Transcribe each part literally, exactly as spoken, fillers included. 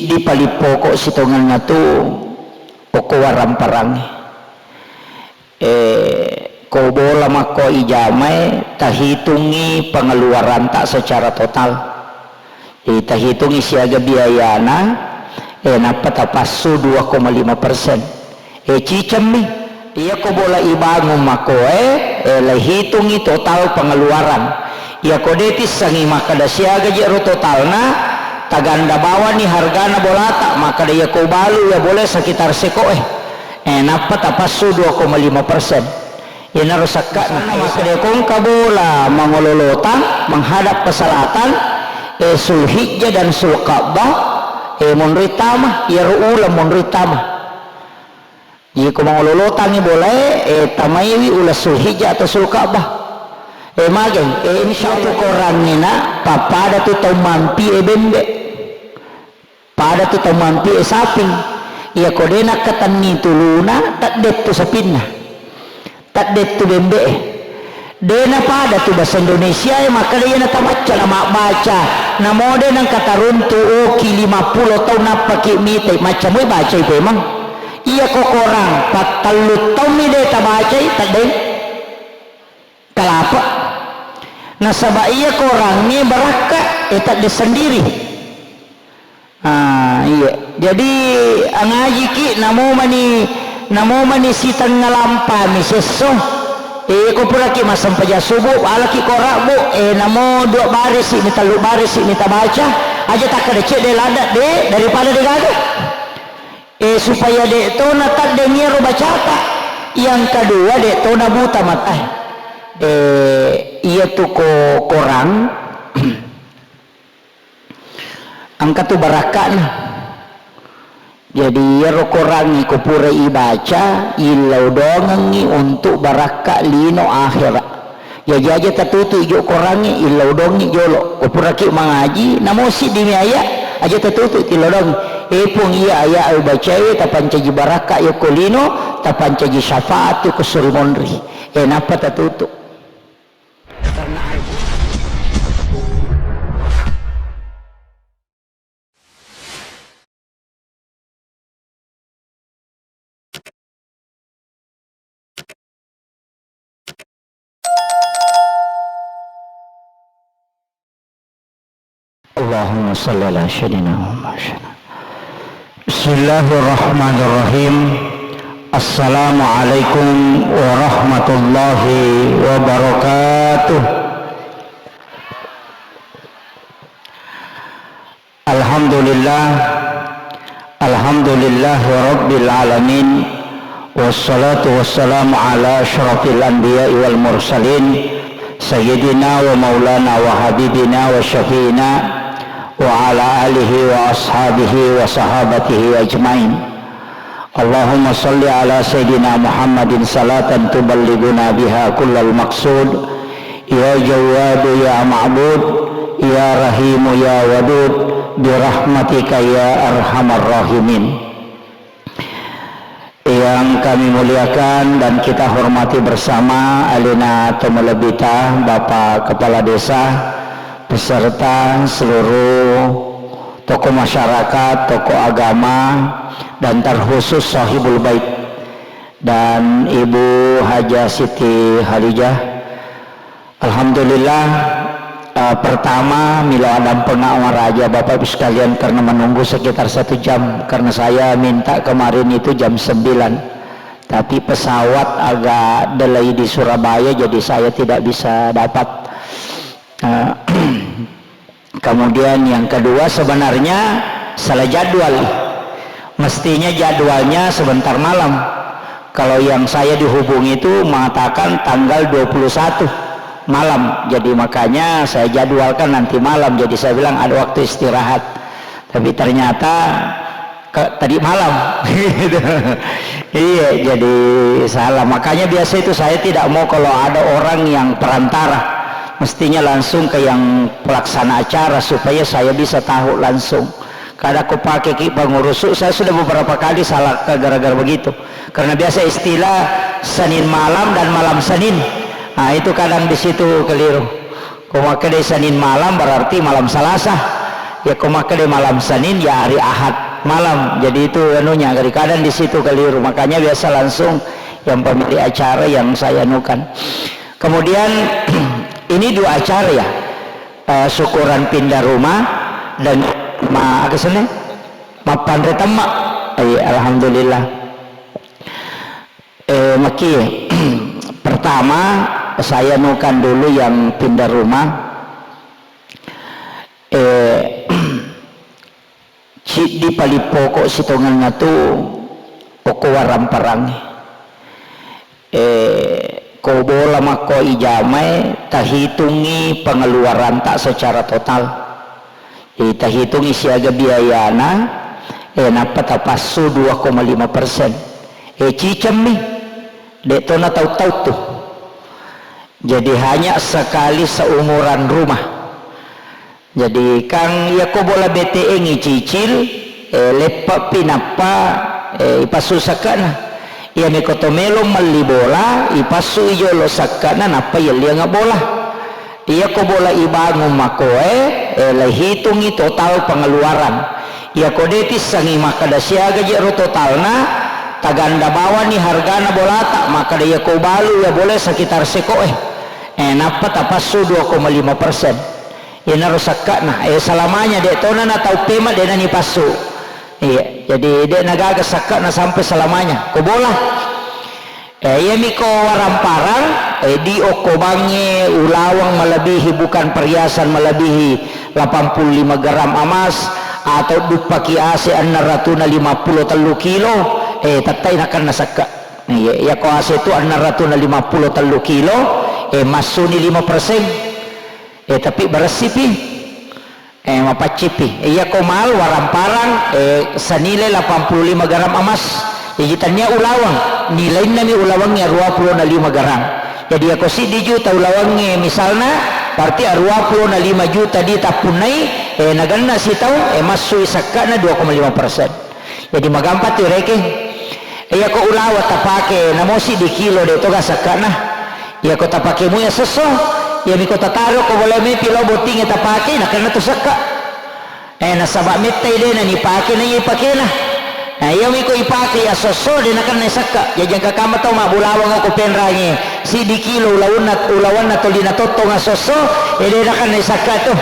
Di paling pokok sitongenna tu okko waramparang. Eh, ko bola makko ijamae, tahitungi pengeluaranta secara total. Jadi, tahitungi siaga biayana, eh, nappa tapassu dua koma lima persen. Eh, cicemmi, iyako bola ibangung makkoe, eh, laihitungi total pengeluaran. Iyako de pissangi makkeda siaga je ro totalna, taganda bawani hargana bolata, makkeda iyako balu iya bola sekitar sekoe. Eh, nappa tapassu dua koma lima persen. Iyanaro sakka'na. Makkeda ko engka bola mangololotang menghadap ke selatan, eh, Zulhijjah dan Zulqa'dah, eh, monri tama, iyaro uleng monri tama. Iyako mangololotangngi bolae, eh, tamaiwi uleng Zulhijjah atau Zulqa'dah. Eh, mageng, eh, insya Allah. Korangnge na pappada tu tau mampi e bembe. Pada tu tau mampi e saping. Iyako de nakkatenni tuluna, tedde tu sapinna. Tedde tu bembe e. De napada tu bahasa Indonesia e, makkeda iyana tamacca na mabbaca. Namo de nengka taruntu oki lima pulo taung nappaki mitai, macca moi bacai pemeng. Iyako korang pattellu taummi de tabacai, tedde. Kalapa. Nasaba iya korangnge barakka, e tedde sendiri. Ah, iya. Jadi, angajiki, namo mani, namo mani sitengnga lampami sesso. Eh, ko puraki massempajang subuh, alaki ko rabbu, eh, namo dua barisi mi, tellu barisi mi tabaca, aja takkeda cedde ladde, de, daripada degaga. Eh, supaya de to natedde iyaro bacata. Yang kedua, de to nabuta matae. Eh, iya tu ko korang. Engka tu barakka'na. Jadi, iyaro korangnge ko pura ibaca, illau doangengngi untuk barakka lino akhera. Jaji aja tatutu i jo korangnge, illau doangngi jolo. Ko puraki mangaji, namo siddi mi aya, aja tatutu tillau doangngi. Eh, Puang, iya aya ubacae tapancaji barakka yokko lino, tapancaji syafaat yokko suri monri. Eh, nappa tatutu. Allahumma salli ala sayyidina Muhammad. Bismillahirrahmanirrahim. Assalamualaikum warahmatullahi wabarakatuh. Alhamdulillah. Alhamdulillah rabbil alamin. Wassalatu wassalamu ala asyrafil anbiya'i wal mursalin, sayyidina wa maulana wa habibina wa syafi'ina wa ala alihi wa ashabihi wa sahabatihi ajmain. Allahumma salli ala sayyidina Muhammadin salatan tuballighuna biha kullal maqsud. Ya Jawwadu ya Ma'bud, ya Rahimu ya Wadud, birahmatika ya arhamar rahimin. Yang kami muliakan dan kita hormati bersama, alena to malebbita, Bapak Kepala Desa, beserta seluruh tokoh masyarakat, tokoh agama, dan terkhusus Sahibul Bait dan Ibu Hajah Siti Halijah. Alhamdulillah, eh, pertama, milo addampengeng maraja Bapak Ibu sekalian karena menunggu sekitar satu jam, karena saya minta kemarin itu jam sembilan. Tapi pesawat agak delay di Surabaya, jadi saya tidak bisa dapat. Eh, Kemudian yang kedua, sebenarnya salah jadwal. Mestinya jadwalnya sebentar malam. Kalau yang saya dihubungi itu mengatakan tanggal dua puluh satu malam. Jadi makanya saya jadwalkan nanti malam. Jadi saya bilang ada waktu istirahat. Tapi ternyata ke, tadi malam. Gitu. Iya, jadi salah. Makanya biasa itu saya tidak mau kalau ada orang yang perantara. Mestinya langsung ke yang pelaksana acara supaya saya bisa tahu langsung. Kada kupake ki pengurus, saya sudah beberapa kali salah gara-gara begitu. Karena biasa istilah Senin malam dan malam Senin. Nah, itu kadang di situ keliru. Ko makkeda Senin malam berarti malam Salasa. Ya, ko makkeda malam Senin, ya hari Ahad malam. Jadi itu anunya, kadang di situ keliru. Makanya biasa langsung yang pemilik acara yang saya anukan. Kemudian, ini dua acara ya, eh, syukuran pindah rumah dan ma-, apa sih ini? Mappanre temma. Iya, alhamdulillah. Eh, maki, pertama, saya anukan dulu yang pindah rumah. Eh, ciddi paling pokok sitongenna tu okko waramparang. Eh, ko bola makko ijamai, tahitungi pengeluaranta secara total. Eh, tahitungi siaga biayana, eh, nappa tapassu dua koma lima persen. Eh, cicemmi, de' to natau-tau tu. Jadi hanya sekali seumuran rumah. Jadi, kan iyako bola B T N icicil, eh, leppe'pi nappa, eh, ipassu sakke'na. Iyami ko to melo melli bola, ipassu i jolo sakke'na, nappa yellianga bola. Iyako bola ibangun makoe, eh, laihitungi total pengeluaran. Iyako de' tissengi makkeda siaga je ro totalna, taganda bawani hargana bolata, makkeda iyako ubalu iya bola sekitar sekoe. Eh, nappa tapassu dua koma lima persen. Iyanaro sakke'na, eh, selamanya, de' tona natau pema, de' nani passu. Iya, jadi de' nagaga sakke'na sampai selamanya. Ko bola. Eh, iyami ko waramparang, eh, di okko bangnge ulaweng melebihi, bukan perhiasan melebihi delapan puluh lima gram emas atau duppaki ase enam ratus lima puluh tellu kilo, eh, tettai nakenna sakke'. Iya, iya ko ase tu enam ratus lima puluh tellu kilo, eh, massuni lima persen. Eh, tapi beressipi. Eh, mapaccipi. Eh, iya ko mal waramparang, eh, senilai delapan puluh lima gram emas. Jadi tania ulaweng, nilainna mi ulawengnge dua puluh lima gram. Jadi iya ko siddi juta ulawengnge misalna, berarti dua puluh lima juta ditappunnai, eh, naganna sitaung, eh, massui sakke'na dua koma lima persen. Jadi magampang tu rekeng. Iya ko ulawa tapake, namosi di kilo de' toga sakke'na. Iya ko tapake muya sesso, iyami ko tataro ko bola mepi lao bottingnge tapake, nakenna tu sakke'. Eh, nasaba mettai de' nani pake na iya ipakena. Nah, iyami ko ipake iya sesso de' nakenna sakke'. Jaji engka kamma tau mabbulawang ko penrangi, siddi kilo ulawanna, ulawanna tolina tottonga sesso, eh, de' nakenna sakke' tu.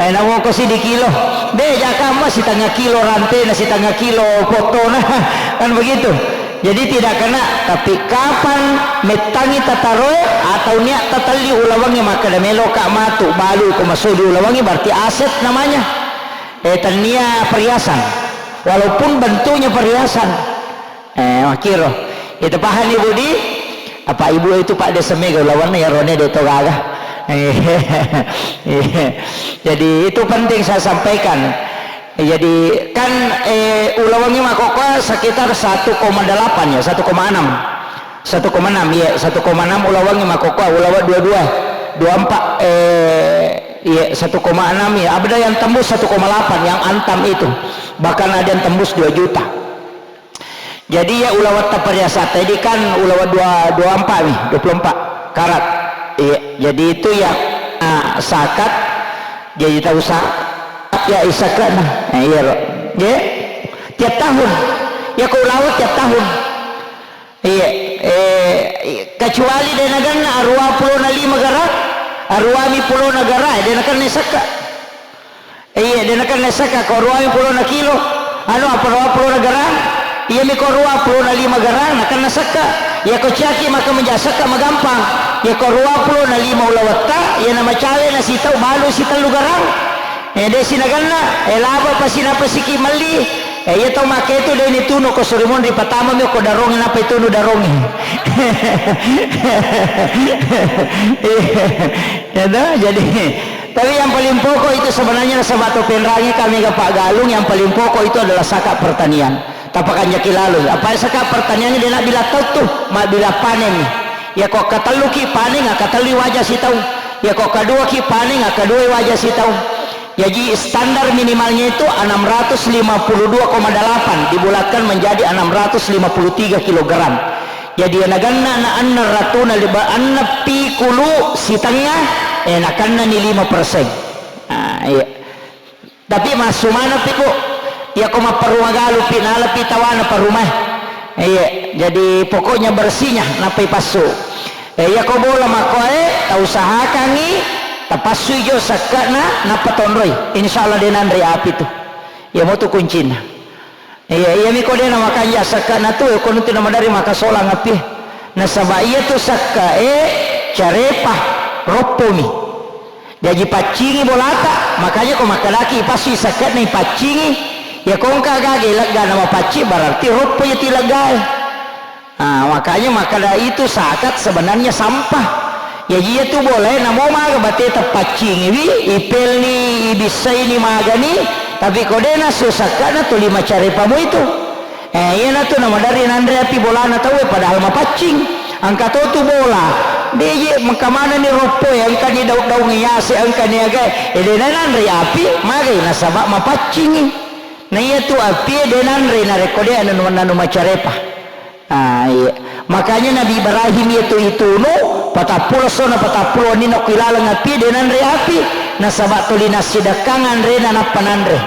Eh, namo ko siddi kilo. De', jakamma sitengnga kilo rantena, sitengnga kilo pottona. Kan begitu. Jadi tidak kena, tapi kapan mettangi tataroe atau niat tatelli ulawangnge makkeda meloka matu balu ko masodi ulawangnge, berarti aset namanya. Eh, tania perhiasan. Walaupun bentuknya perhiasan. Eh, makkiro. Itu paham Ibu di? Apa Ibu itu Pak Desa Mega ulawanna ya rone de' to gaga. Jadi itu penting saya sampaikan. Jadi kan, eh, ulawangnge makkokkoe sekitar satu koma delapan ya, satu koma enam. Satu koma enam, iya, satu koma enam ulawangnge makkokkoe, ulawa dua dua, dua empat, eh, iya, satu koma enam ya. Ada yang tembus satu koma delapan yang antam itu. Bahkan ada yang tembus dua juta. Jadi, iya, ulawatta pariasatta, jadi kan ulawa dua, dua empat mi, dua puluh empat karat. Iya, jadi itu yang, ah, zakat, jadi tau zakat, ya, isakat, nah, nah, iya, ro. Iya. Tiap tahun. Ya, ko ulawa tiap tahun. Iya, eh, kecuali de' naganna aruwa pulona lima gara, aruwami pulona gara, de' nakenna zakat. Iya, de' nakenna zakat, ko aruwami pulona kilo, anu, apa aruwa pulona garang, iyami ko aruwa pulona lima garang, nakenna zakat. Iya, ko ciaki maka menja zakat magampang. Iya, ko aruwa pulona lima ulawetta, iya namacawe nasitau balu sitellu garang. Eh, de' sinaganna, eh, laba pasi napasiki melli. Eh, iya tau make tu de' nitunu ko surimun ripatama mi ko darong, napa itunu darong. Iya, toh, jadi Tapi yang paling pokok itu sebenarnya nasaba to penrangi kami ga paggalung, yang paling pokok itu adalah zakat pertanian. Tapakanjaki laloi. Apa zakat pertanian de' nabbila tau tu, mabbila panen. Ya ko katelluki panen, akatellu waja sitaung. Ya ko kaduaki panen, akadua waja sitaung. Jadi standar minimalnya itu enam ratus lima puluh dua koma delapan dibulatkan menjadi enam ratus lima puluh tiga kilogram. Jadi, naganna na enneng ratuna liba enneng pikulu sitengnga, eh, nakannani lima persen. Ah, iya. Tapi massu maneng pi, Bu. Iyako mapparuma galu pi, nala pi tawana paruma. Iya, jadi pokoknya bersihnya nappa ipassu. Eh, iyako bola makkoe, tausahakangngi tapassui jo sekke'na, nappa tonroi. Insya Allah de nanre api tu. Iya motu kuncinna. Iya, iyami ko de namakanja sekke'na tu, kono tu namadari makasolang api. Nasaba iya tu sekke'e carepa, roppomi. Jaji paccingi bolata, makanya ko makkedaki ipassu sekke'na ipaccingi, ya ko engka gaga ilegga namapaccing, berarti roppo iya tu ileggae. Ah, makanya makkeda itu zakat sebenarnya sampah. Jaji iya tu bolae namo maga bateta paccingiwi, ipelni, ibissaini magani, tapi ko de nasu sekke'na tuli macarepamu itu. Eh, iyanatu namadari nanre api bolana tauwe, padahal mapaccing. Engka to tu bola. Deje, engka manenni roppoe, engkani daung-daung yase, engkani agae. Eh, de nanre api, magai nasaba mapaccingi. Na iya tu api de nanre narekko de anu, anu macarepa. Ah, iya. Makanya Nabi Ibrahim itu itunu, patappulo sona, patappulo wenni nakku ilaleng api, de nanre api. Nasaba tuli nassidekkang anrena nappa nanre.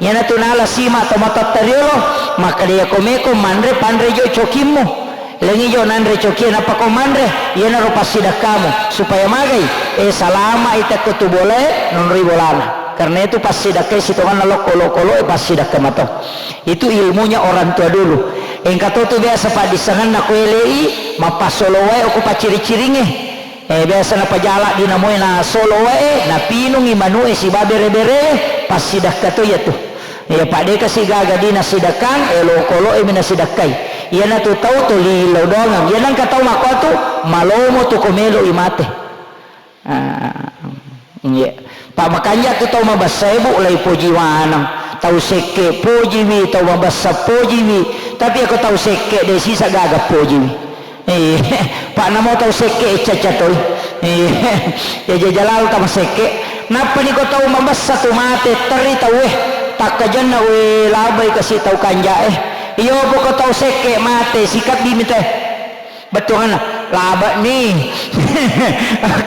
Iyanatu nala sima to matotta riolo, makkeda, "Iyako meko manre, panre jo cokimmu. Lengi jo nanre cokie, nappa ko manre, iyanaro passidakkamu, supaya magai, eh, salama i tekko tu bolae, nonroi bolana." Karena itu passidakkai sitonganna lokko-lokko lo, eh, passidakka mato. Itu ilmunya orang tua dulu. Engka to tu biasa paddissengenna ko elei, mappassolo wae okko pacciri-ciringe. Eh, biasa napajala di namoe nasolo wae, napinungi manue siba bere-bere, passidakka to iyatu. Iya, paddeka sigaga di nasidakkang, eh, lokoloe mi nasidakkai. Iyanatu tau to lillau doangeng. Iya nengka tau makkuatu, malomo tu ko melo i mate. Ah, iya. Pa makanja tu tau mabessa e, Bu, lai poji maneng. Tau sekke pojiwi, tau mabessa pojiwi. Tapi ako tau sekke de sisa gaga pojiwi. Iya. Pa namo tau sekke e caca toi. Iya. Ya jajalal tama sekke. Nappa ni ko tau mabessa tu mate teri tau e. Takkajanna we labai kasi tau kanja e. Iyo poko tau sekke mate sikabbi mite. Bettuanna, labe'ni.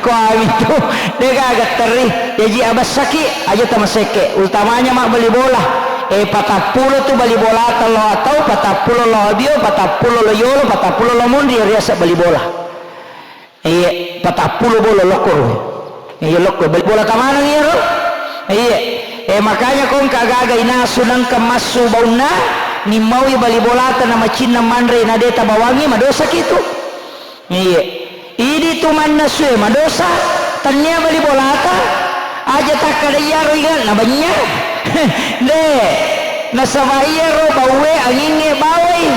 Kuami tu, de gaga terri. Jaji abessaki, aja tamasekke. Utamanya mabbali bola. Eh, patappulo tu bali bolata lo atau patappulo lo abio, patappulo lo yolo, patappulo lo monri, riaseng bali bola. Iya, patappulo bola lokko. Iya, lokko. Bali bola tamaneng iyaro? Iya. Eh, makanya ko engka gaga inasu nengka massu baunna, nimmaui bali bolata na macinna manre na de tabawangi, madosaki tu. Iya. Idi tu mannasu e madosa, tennia bali bolata, aja takkada iyaro inganna banya. De, nasaba iyaro baue angingnge bawai.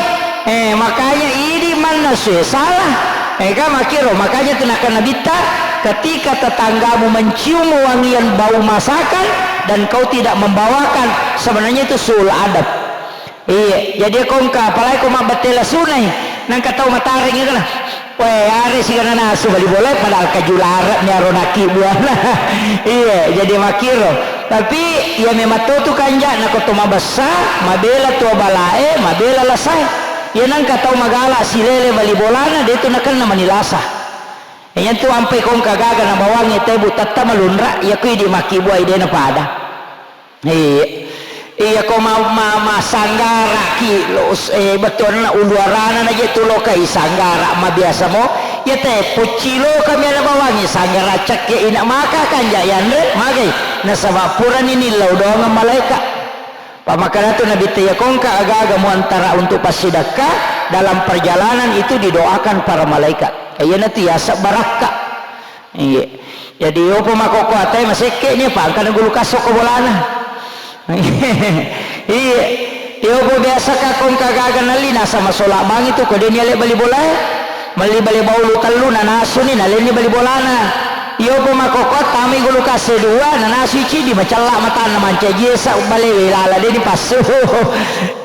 Eh, makanya idi mannasu e salah. Eh, ka makkiro, makanya tu nakkeda Nabitta, ketika tetanggamu mencium wangian bau masakan dan kau tidak membawakan, sebenarnya itu suul adab. Iya, jadi ko engka, apalagi ko mabbette lasunai, nengka tau matareng itu nah. Weh, are sigana nasu bali bola, padahal kaju lare'ni aro naki buana. Iya, jadi makkiro. Tapi iya memang to tu kanja, nako to mabessa, mabela tua balae, mabela lasae. Iya nengka tau magala silele bali bolana, de tu nakenna mani lasa. Iyantu ampai ko engka gaga nabawangngi tebu tetta malunra, iya ko idi makkibuai de napada. Iya. Iya ko ma-, ma-, massanggaraki lo, eh, bettuanna uluarana na je tu lokai sanggara mabiasa mo. Iya te pucci lokami nabawangngi sanggara cekke ina maka kanja yanre magai. Nasaba purani nillau doangeng malaika. Pamakkadatu Nabitta, iya ko engka aga-aga muantara untuk passidakka dalam perjalanan itu didoakan para malaikat. Iyanatu yaseng barakka. Iya. Jadi yopo makkokko atae masekke ni, apa engka nagulu kasso ko bolana. Iya. Yopo biasa ka ko engka aga-aga nalli nasama sola bangi tu ko deni ale bali bolae. Melli bale baulu tellu, nanasuni, nalenni bali bolana. Iyopo makkokkoe, tamai gulu kasse dua, nanasui ciddi, macella matanna, mancaji esa balewe lala, de dipassu.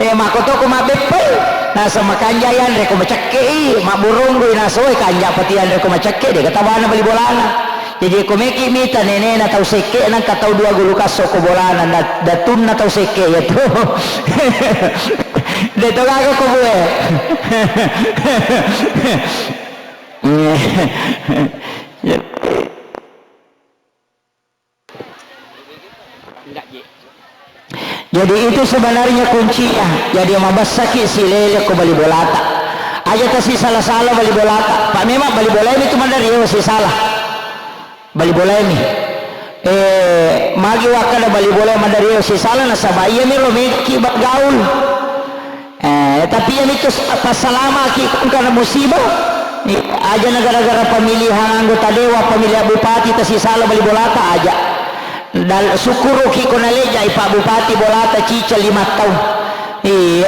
Eh, makkotoko mabbeppai. Nasa makanja yanre ko macekke i, mabburunggui, nasa, "Oi, kanja pati yanre ko macekke, de gatabana bali bolana." Jaji ko meki mita nenena tau sekke, nangka tau dua gulu kasso ko bolana, da-, datunna tau sekke iyatu. De to gaga ko bue. Enggak, Ji. Jadi itu sebenarnya kuncinya. Jadi mabessaki silele ko bali bolata. Aja tasi sala-sala bali bolata. Pak memang bali bola itu mandari sisala. Bali bola ini. Eh, magi wakkada bali bola mandari sisala nasaba iya mi ro meki gaul. Eh, tapi iya mitu passalamaki engka musibah. Aja na gara-gara pemilihan anggota dewan, pemilihan bupati tasi sala bali bolata aja. Dan sukkuruki ko nalejai Pak Bupati bolata cicca lima taung. Iya.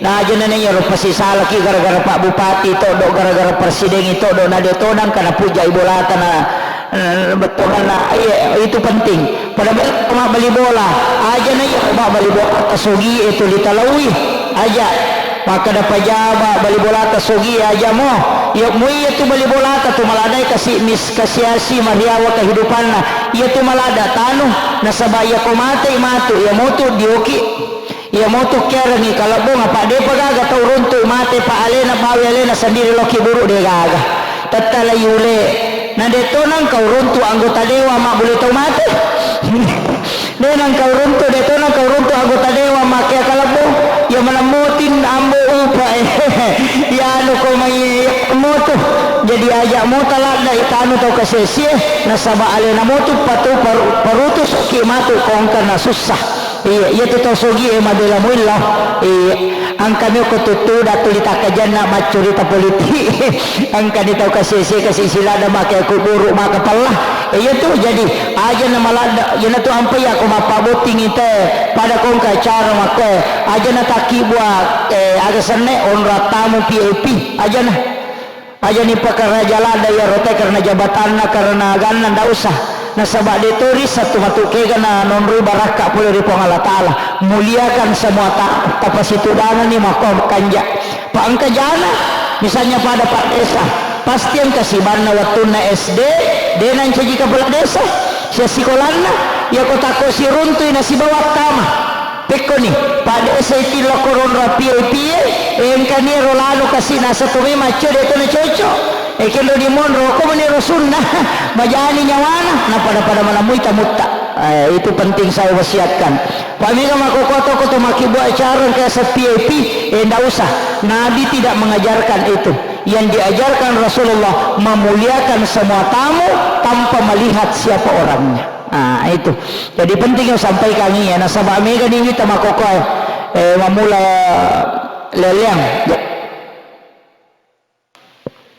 Nah, aja na iyaro pasisalaki gara-gara Pak Bupati toddo, gara-gara presiden toddo, na de tonang kana pujai bolata na, eh, bettonganna. Iya, itu penting. Pada bela mabbali bola. Aja na iya mabbali bola sogi itu ditalaui. Aja. Makkada pajaba bali bolata sogi aja mo. Iya mo iya tu bali bolata tu maladai kasi mis-, kasiasi mariawa kehidupanna. Iya tu malada tanu nasaba iya ko mate matu iya motu dioki. Iya motu kerengi kalebbong apa depa gaga tau runtu mate pa alena bawi alena sendiri loki buru de gaga. Tetta la yule. Na de tonang kau runtu anggota dewan mabbuli tau mate. De nang kau runtu, de to nang kau runtu anggota dewan makkeda kalebbo. Iya maneng motin ambo upa e. Iya anu ko mai motu. Jadi aja mota ladda itanu tau kasesie nasaba alena motu patu paru-, parutu sokki matu kongka na sussa. Iya, iya tu tau sogi e mabela muillo. Iya, angkami ko tuttuda tuli takkajanna maccurita politik. Angkani tau kasesie kasi silada make kuburu maka pella. Eh, iya tu, jadi aja na maladda, iya na tu ampai ako mappabotting ite pada kongka acara makko, eh, aja na takkibua, eh, aga senne onrong tamu V I P, aja na. Aja ni pakaraja ladda iya rote karena jabatanna, karena aganna, ndak usah. Nasaba de to rissa tu matu kega na nonroi barakka pole ri Puang Allah Taala. Muliakan semua ta-, tapasitudangani makko kanja. Pa engka jana, misalnya pada Pak Desa, pasti engka sibanna wettunna S D, de nancaji kepala desa, sia sikolanna, iya ko takko siruntui nasibawa tama. Pekkoni, Pak Desa itu lokko ronro P I P e, engkani ero lanu kasi nasa to memang cocok, de to na cocok. E kenro di monro, ko meni ro sunna, majani nyawana, na pada-pada manamui tamutta. Eh, itu penting saya wasiatkan. Pak mega makkokkoe to ko to makkibua acara engka yaseng V I P, eh, ndak usah. Nabi tidak mengajarkan itu. Yang diajarkan Rasulullah memuliakan semua tamu tanpa melihat siapa orangnya. Ah, itu. Jadi penting yang sampaikan iya. Nasaba mega ni wita makkokkoe, eh, mamula leleang.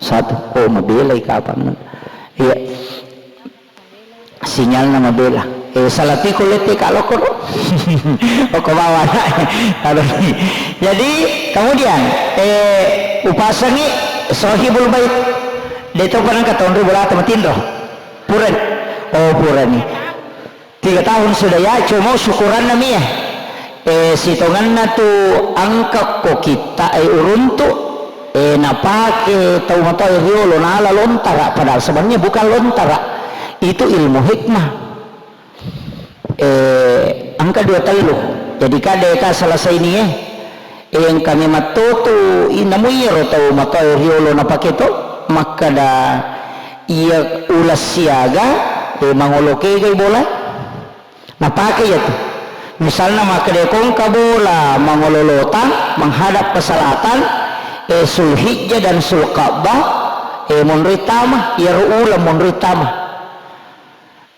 Satu, oh, mabelai kapang. Iya. Sinyalna mabela. Eh, salah tiko lette ka lokoro. Oko bawa anak. Kalau ni. Jadi, kemudian, eh, upasangi sahibul bait. De to pernah katonri bola tamatinro. Purani. Oh, purani. Tiga tahun sudah ya, cuma syukuranna mia. Eh, sitonganna tu angka ko kita, eh, uruntu, eh, napake tau matoa riolo, nala lontara, padahal sebenarnya bukan lontara. Itu ilmu hikmah. Eh, angka dua tellu. Jadi kade ka selesai ni, eh. Eh, engka memang totu, i-, namu iyaro tau matoa riolo napake to, makkada iya uleng siaga, eh, mangolo kegai bola. Napake iya tu. Misalna makkeda kongka bola mangolo lotang, menghadap ke selatan, eh, Zulhijjah dan Zulqa'dah, eh, monroi tama, iyaro uleng monroi tama.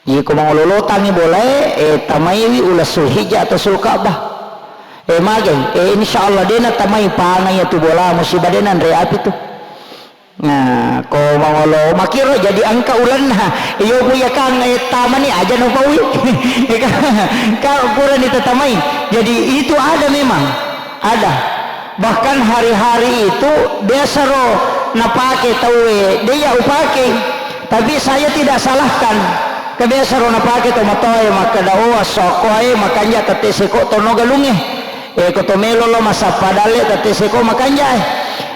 Iko mangolo lotangi bolae, eh, tamaiwi uleng Zulhijjah atau Zulqa'dah. Eh, magei, eh, insya Allah dena tamai pangai tu bola musibah dena nre api tu. Nah, ko mangolo makiro jadi engka ulenna. Iyo, Buya, Kang, eh, tamani aja no paui. Ka purani tatamai. Jadi itu ada memang. Ada. Bahkan hari-hari itu biasa ro napake tauwe, de iya upake. Tapi saya tidak salahkan. Ka biasa ro napake to matoe makkeda, oh, assoko e makanja tette seko tono galunge. Eh, ko to melo lo massappa dalle tette seko makanja e.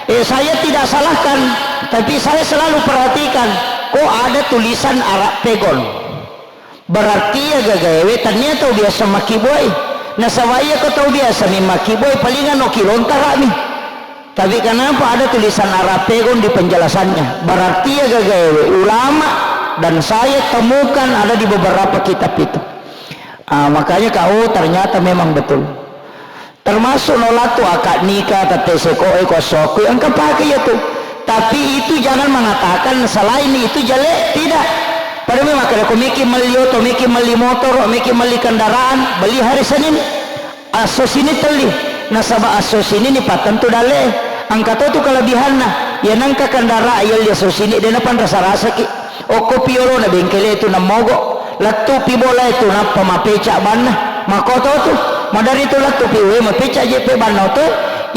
Eh, saya tidak salahkan, tapi saya selalu perhatikan, kok ada tulisan Arab Pegon. Berarti iya gagaewe tania tau biasa makkibbuai. Nasaba iya ko tau biasa mi makkibbuai, palingan no kilontarami. Tapi kenapa ada tulisan Arab Pegon di penjelasannya? Berarti iya gagaewe ulama dan saya temukan ada di beberapa kitab itu. Ah, makanya kau, oh, ternyata memang betul. Termasuk no lattu akad nikah, tette sekoe, ko sokkui, engka pake iya tu. Tapi itu jangan mengatakan selain itu jelek, tidak. Pada memang kada ko meki melli oto, meki melli motor, meki melli kendaraan, beli hari Senin. Asso Sining telli. Nasaba asso Sining ni pattentu dalle. Engka to tu kelebihanna. Iya nengka kendaraan yelli asso Sining, de napanrasa-rasaki. Okkopi yolona bengkele tu nammogo, lettupi bolae tu nappa mapeca banna. Makkoto tu, maderri tu lettupi, we, mapeca jeppe banna oto.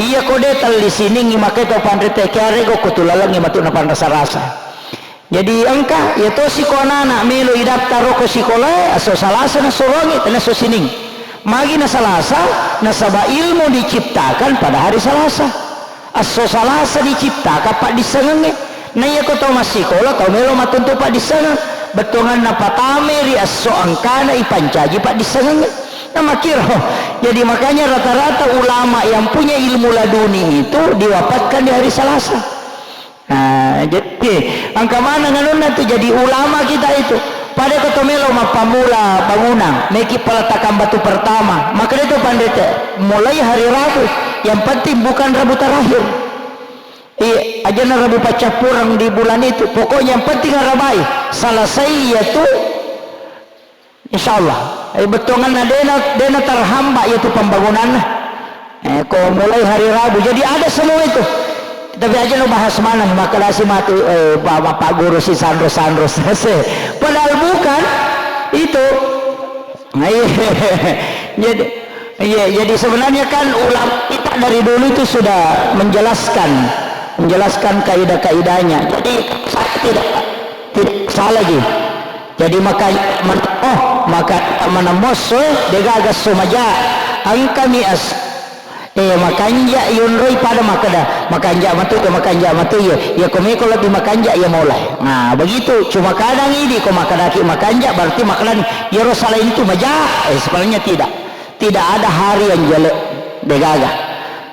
Iya ko de telli Siningngi makke tau panrita, kearego ko tu lalengngi matu napanrasa-rasa. Jadi engka, iya tosi ko anana melo idaftar ko sikolae, asso Salasa nasorongi, tena asso Sining. Magi na Salasa, nasaba ilmu diciptakan pada hari Salasa. Asso Salasa diciptakan paddissengengnge. Na iya ko tau massikola, tau melo mattuntu paddissengeng. Bettuanganna patamai ri asso engkana ipancaji paddissengengnge. Na makkiro. Jadi makanya rata-rata ulama yang punya ilmu laduni itu diwafatkan di hari Salasa. Nah, jadi engka maneng anunna tu jadi ulama kita itu. Pada ko to melo mappamula bangunan, meki peletakan batu pertama. Maka itu pandete, mulai hari Rabu. Yang penting bukan Rabu terakhir. Iya, ajana Rabu paccappureng di bulan itu. Pokoknya yang penting arabai. Selesai yaitu, insya Allah. Eh, bettuanganna dena, dena terhambat yaitu pembangunanna. Eh, ko mulai hari Rabu. Jadi ada semua itu. Tapi aja lo bahas mana, maka dasi matu, eh, Pak, Bapak Guru si Sandro-Sandro. Padahal bukan itu. Nah, iya. Jadi, iya, jadi sebenarnya kan ulama kita dari dulu itu sudah menjelaskan, menjelaskan kaidah-kaidahnya. Jadi saya tidak, tidak salah lagi. Jadi maka men-, oh, maka manemmosso, eh, degaga so maja. Engkami as-, eh, makanja yonroi pada makkeda, makanja matu, makanja matu, iya. Iya, komeko lebih makanja, iya, mulai. Nah, begitu. Cuma kadang idi ko makkedaki makanja, berarti makkedani, iyaro salaintu maja. Eh, sebenarnya tidak. Tidak ada hari yang jelek, degaga.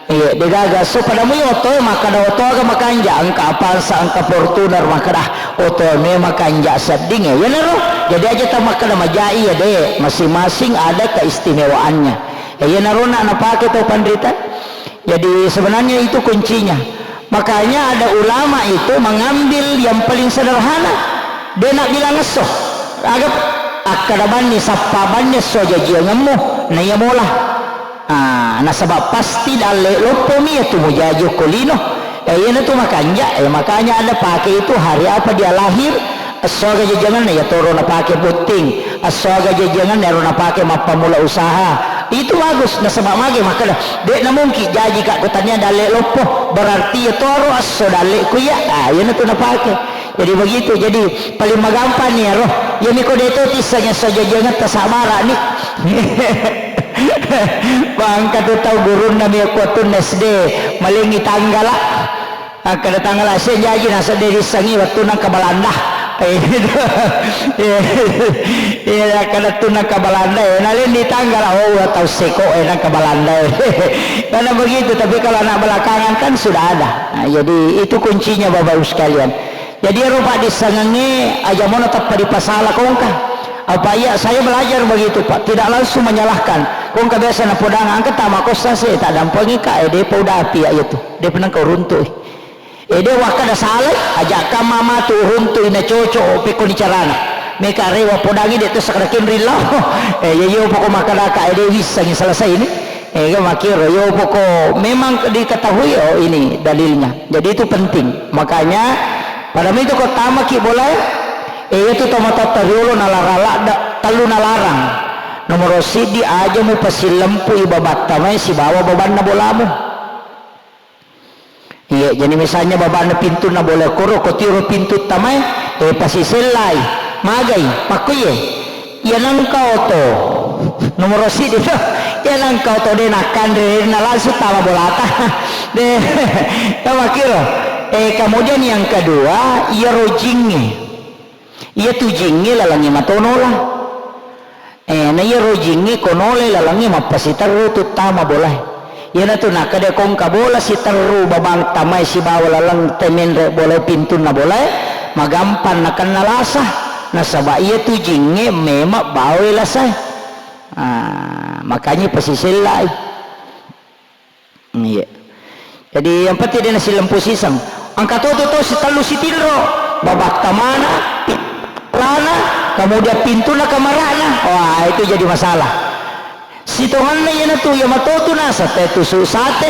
Iya, degaga. So, pada mui otoe makkeda oto aga makanja, engka Avanza, engka Fortuner, makkeda oto me makanja sedding, eh. Iyanaro. Jadi aja tau makkeda maja iya, de. Masing-masing ada keistimewaannya. Eh, iyanaro nak napake tau panrita. Jadi sebenarnya itu kuncinya. Makanya ada ulama itu mengambil yang paling sederhana. De nak bilang esso. Aga akkada banni, sappa banni esso jajiangemmu, na iya mola. Ah, nasaba pasti dalle loppomi iya tu mujaji okko lino. Eh, iyanatu makanja, eh, makanya ada pake itu hari apa dia lahir, esso aga jajiangenna iya toro napake botting, esso aga jajiangenna ero napake mappamula usaha. Itu bagus, nasaba mage makkeda, de namungki jaji ka ko tania dalle loppo, berarti iya toro esso dalle ku iya. Ah, iyanatu napake. Jadi begitu, jadi paling magampang ni ero. Iyami ko de to tisseng esso jajiangetta, sabarani. Bangka tu tau gurunna mi ko tunna S D, malengi tanggala. Akkada tanggala se jaji naseng de rissengi wettunna engka Balanda. Eh, iya, akkada tunna engka Balanda, eh, nalendi tanggala, oh, tau seko, eh, nengka Balanda, eh. Karena begitu, tapi kalau anak belakangan kan sudah ada. Nah, jadi itu kuncinya, Bapak Ibu sekalian. Jadi ero paddissengengnge aja mona tappa dipasala kongka. Apa iya, saya belajar begitu, Pak, tidak langsung menyalahkan. Kongka biasa napodang, engka tama kosa se, tak dampengi ka, eh, depa udapi iya tu. Depa nengka uruntu. Eh, de wakkada salai, ajakka mama tu uruntu ina cocok, pekko ni carana. Meka rewa podangi de to sakada kenri lao. Eh, iya, iya, pokok makkada ka, eh, de wissengi selesai ini. Eh, kan makkiro, yo, pokok memang diketahui, oh, ini dalilnya. Jadi itu penting. Makanya, pada itu ko tamaki bolae, eh, itu tomatoatta riolo nalarang ladda, tellu nalarang. Nomoro siddi, aja mupasilempu i babatta mai sibawa babanna bolamu. Iya, jadi misalnya babanna pintunna bola koro, ko tiro pintu tamae, eh, pasisellai, magai, pakkuye. Iya nengka oto. Nomoro siddi to. Iya nengka oto de nakkanre, na langsung tama bolata. De, tama kiro. Eh, kemudian yang kedua, iya rojingnge. Iya tu jingnge lalangnge matonola. Eh, na iyaro jingnge ko nolai lalengnge mappasiterru tu tama bolae. Iyanatu nakkeda ko engka bola siterru babang tamae sibawa laleng temenre bolae pintunna bolae, magampang nakenna lasa. Nasaba iyatu jingnge memang bawa lasae. Ah, makanya pasisellai. Iya. Jadi yang penting dia nasi lempu siseng. Engka to tu tau sitellu sitinro, babatta mana, lana, kemudian pintuna kamarana. Wah, itu jadi masalah. Sitonganna iyana tu, iya matotu nasa te tusu sate.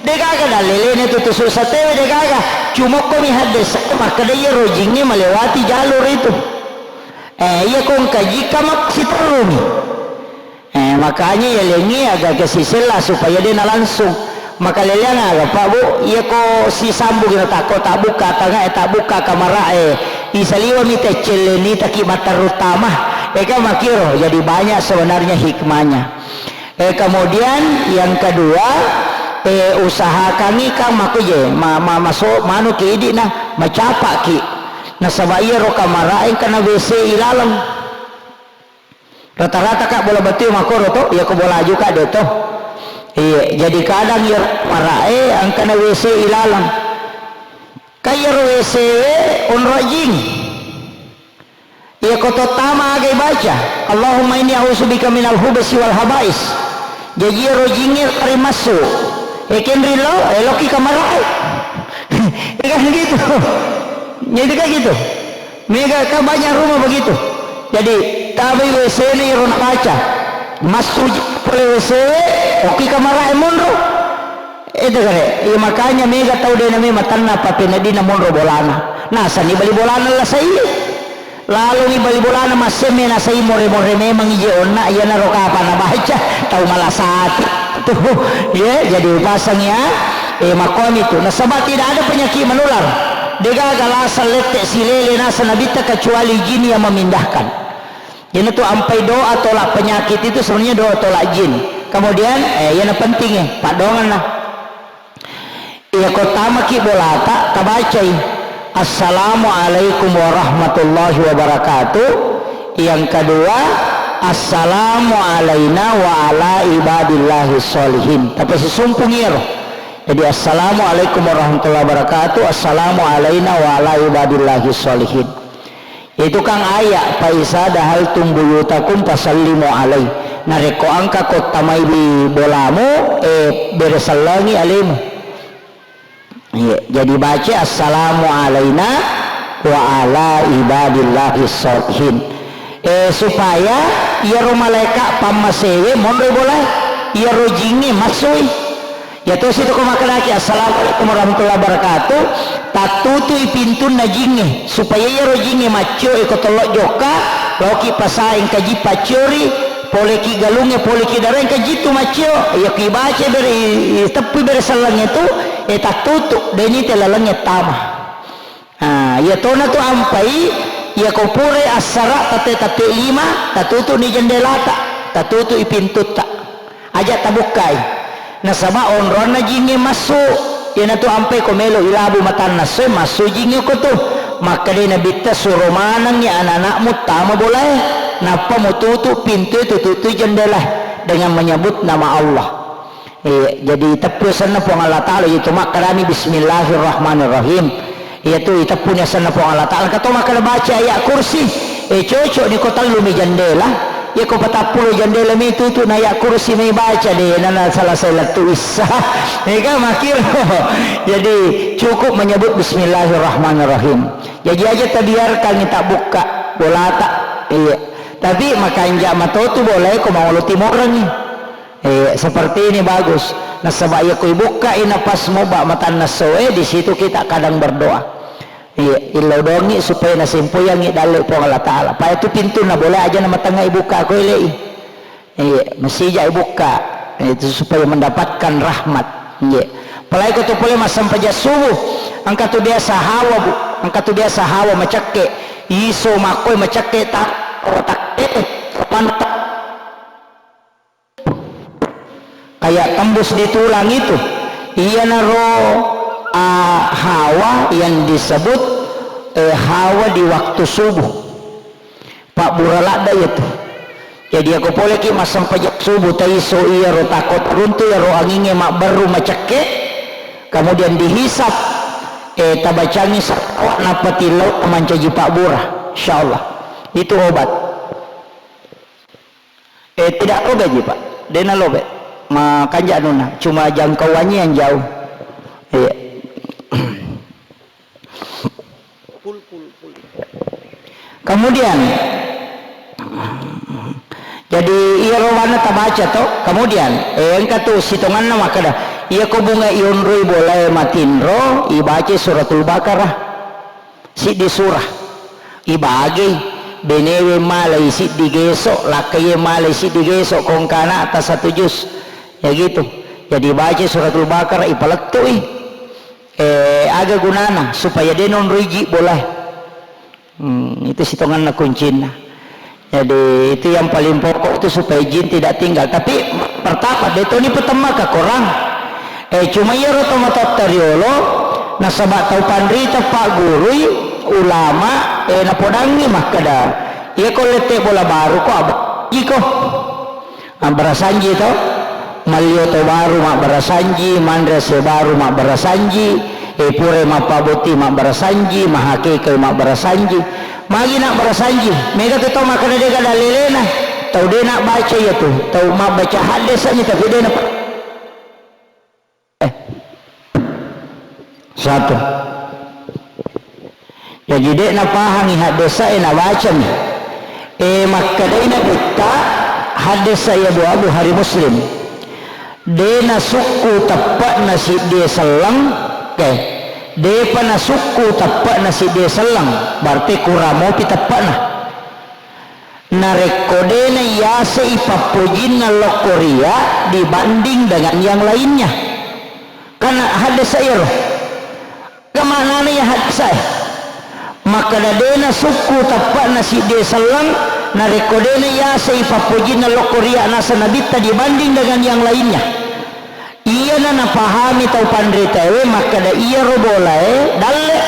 Degaga dalelene tu tusu sate, degaga. Cuma ko mi haddesa, makkeda iya rojingnge melewati jalur itu. Eh, iya ko engka jika mak siterruni. Eh, makanya yalengngi aga ke sisella supaya de' na langsung. Makaleleang aga, Pak, Bu? Iya ko sisambung na takko tabbuka tangae, tabbuka kamarae, isaliwa mi teccelle ni taki matteru tama. Eh, kan makiro, jadi banyak sebenarnya hikmahnya. Eh, kemudian yang kedua, eh, usahakangi kan makuje, ma-, ma-, maso-, manu ki idi na, macapa ki. Nasaba iya ro kamarae kana W C ilaleng. Rata-rata ka bola batu makkoro to, iya ko bola aju ka de to. Iya, jadi kadang iya mara'e angkana W C ilaleng. Ka iyaro W C e onro jing. Iya ko to tama aga ibaca, "Allahumma inni a'udzubika minal khubutsi wal khaba'is." Jaji iyaro jingnge lari massu. Ekenri lo, eloki kamara'e. Iya kan gitu. Jadi kan gitu. Mega kan banyak rumah begitu. Jadi, tabai W C ni ro nabaca. Massuji pole W C, oki kamara'e monro. Itu kare. Iya, makanya mega tau dena me matanna papenedina monro bolana. Nasani bali bolana lasai. Lalu ni bali bolana massemme nasai more-more memang ije onna, iya naro kapa nabaca. Tau malasati. Tuh, ya, jadi upasang ya. Eh, makomi tu. Nasaba tidak ada penyakit menular. Degaga lasa lette silele nasa nabitta kecuali jin yang memindahkan. Iyanatu ampai doa tolak penyakit itu sebenarnya doa tolak jin. Kemudian, eh, iyana penting ya, paddoangenna. Iya ko tamaki bolata, tabacai, "Assalamualaikum warahmatullahi wabarakatuh." Yang kedua, "Assalamu alaina wa ala ibadillahi sholihin." Tapi sisumpung iyaro. Jadi, "Assalamualaikum warahmatullahi wabarakatuh. Assalamu alaina wa ala ibadillahi sholihin." Itu kan ayat, "Fa iza dahaltum buyutakum fasallimu alai." Narekko engka ko tamai di bolamu, eh, bere sellengi alemu. Iya, jadi baca, "Assalamu alaina wa ala ibadillahi sholihin." Eh, supaya iyaro malaika pammasewe monroi bolae, iyaro jingnge massui. Yatosi toko makkedaki, "Assalamualaikum warahmatullahi wabarakatuh," tattutui pintunna jingnge, supaya iyaro jingnge maccio e ko tollo jokka, laoki pasaeng kaji pacciori, poleki galungnge, poleki darae kaji tu maccio, iya ki baca bere, i-, i-, teppui bere sellengnge tu, e tattutu, deni te lalengnge tama. Ah, iya tona tu ampai, iya ko purai assara tate-tate lima, tatutu ni jendelata, tatutu i pintutta. Aja tabukkai. Nasaba onronna jingnge massu. Iyanatu ampai ko melo ilabu matanna soe massu jingnge ko tu. Makkeda Nabitta, "Suro manengngi anak-anakmu tama bolae, nappa mututu pintue, tututui jendela dengan menyebut nama Allah." Iya, jadi iteppu asenna Puang Allah Ta'ala, itu makkedani, "Bismillahirrahmanirrahim." Iyatu iteppu ni asenna Puang Allah Ta'ala. Engka to makkeda baca ayat kursi. Eh, cocok ni ko tellu mi jendela. Iya ko patappulo jendela mi tutu na ayat kursi mi baca de, nana salah saya lettu issa. Iya kan makiro. Jadi cukup menyebut Bismillahirrahmanirrahim. Jadi aja tabiarkan ni tabukka bolata. Iya. Tapi makanja matotu bolae ko mangolo timoreng ni. Eh, seperti ini bagus. Nasaba iya ko ibukkai na pas moba matanna soe, di situ kita kadang berdoa. Iya, illau dongi supaya nasempoyangi dalle Puang Allah Ta'ala. Pa itu pintunna bolae aja na matengnga ibukka ko elei. Iya, masija ibukka. Itu supaya mendapatkan rahmat. Iya. Apalagi ko tu pole massempajang subuh. Engka tu biasa hawa, Bu. Engka tu biasa hawa macekke. Iso makkoi macekke ta-, otak, eh, mantap. Kayak tembus di tulang itu. Iyanaro, ah, hawa yang disebut, eh, hawa di waktu subuh. Pabbura ladda iyatu. Jadi, ako poleki massempajang subuh, taiso iyaro takko turuntu iyaro angingnge mabberru macekke, kemudian dihisap, eh, tabacangi salawat, nappa tillau mancaji pabbura. Insyaallah. Itu obat. Eh, tidak robek ji, Pak. Dena lobek. Makanja anunna. Cuma jangkauannya yang jauh. Iya. Kemudian, jadi iya rowana tabaca to. Kemudian, eh, engka tu sitonganna makkeda, iya ko bunga ionroi bolae matinro, ibaca suratul Baqarah. Siddi surah. Ibagei, benewe malai siddi geso, lakkaie malai siddi geso, kongkana atas satu juz. Ya gitu. Jadi baca suratul Baqarah, ipalettu'i. Eh, aga gunana? Supaya de nonroi ji bolae. Hmm, itu sitonganna kuncinna. Jadi, itu yang paling pokok itu supaya jin tidak tinggal. Tapi pertama, betoni petemmaka korang. Eh, cuma iyaro tomatoatta riolo, nasaba tau panrita, paggurui, ulama, eh, napodangngi makkeda, iya ko lette bola baru ko abajiko. Mabbarasanji to, malli oto baru mabbarasanji, manre ase baru mabbarasanji, e, purai mappaboti mabbarasanji, mahakekai mabbarasanji. Magi nabbarasanji? Mega tu tau makkeda dega dalelena. Tau de nabbaca iya tu. Tau mabbaca haddesani tapi de na Eh. Satu. Jaji, de' napahangi haddesa'e, nabacami. E, makkedai Nabitta, haddesa' iya, Bukhari Muslim. De' nasukku teppe'na siddi selleng, oke. De'pa nasukku teppe'na siddi selleng, berarti kurang mopi teppe'na. Narekko de' naiyasei pappojinna lokko ria dibanding dengan yang lainnya. Kan haddesa' iyaro. Aga maknana iya haddesa' e? Makkeda de' nasukku teppe'na siddi selleng, narekko de' naiyasei pappojinna lokko ria naseng Nabitta dibanding dengan yang lainnya. Iyana napahami tau panritaewe makkeda iyaro bolae dalle'.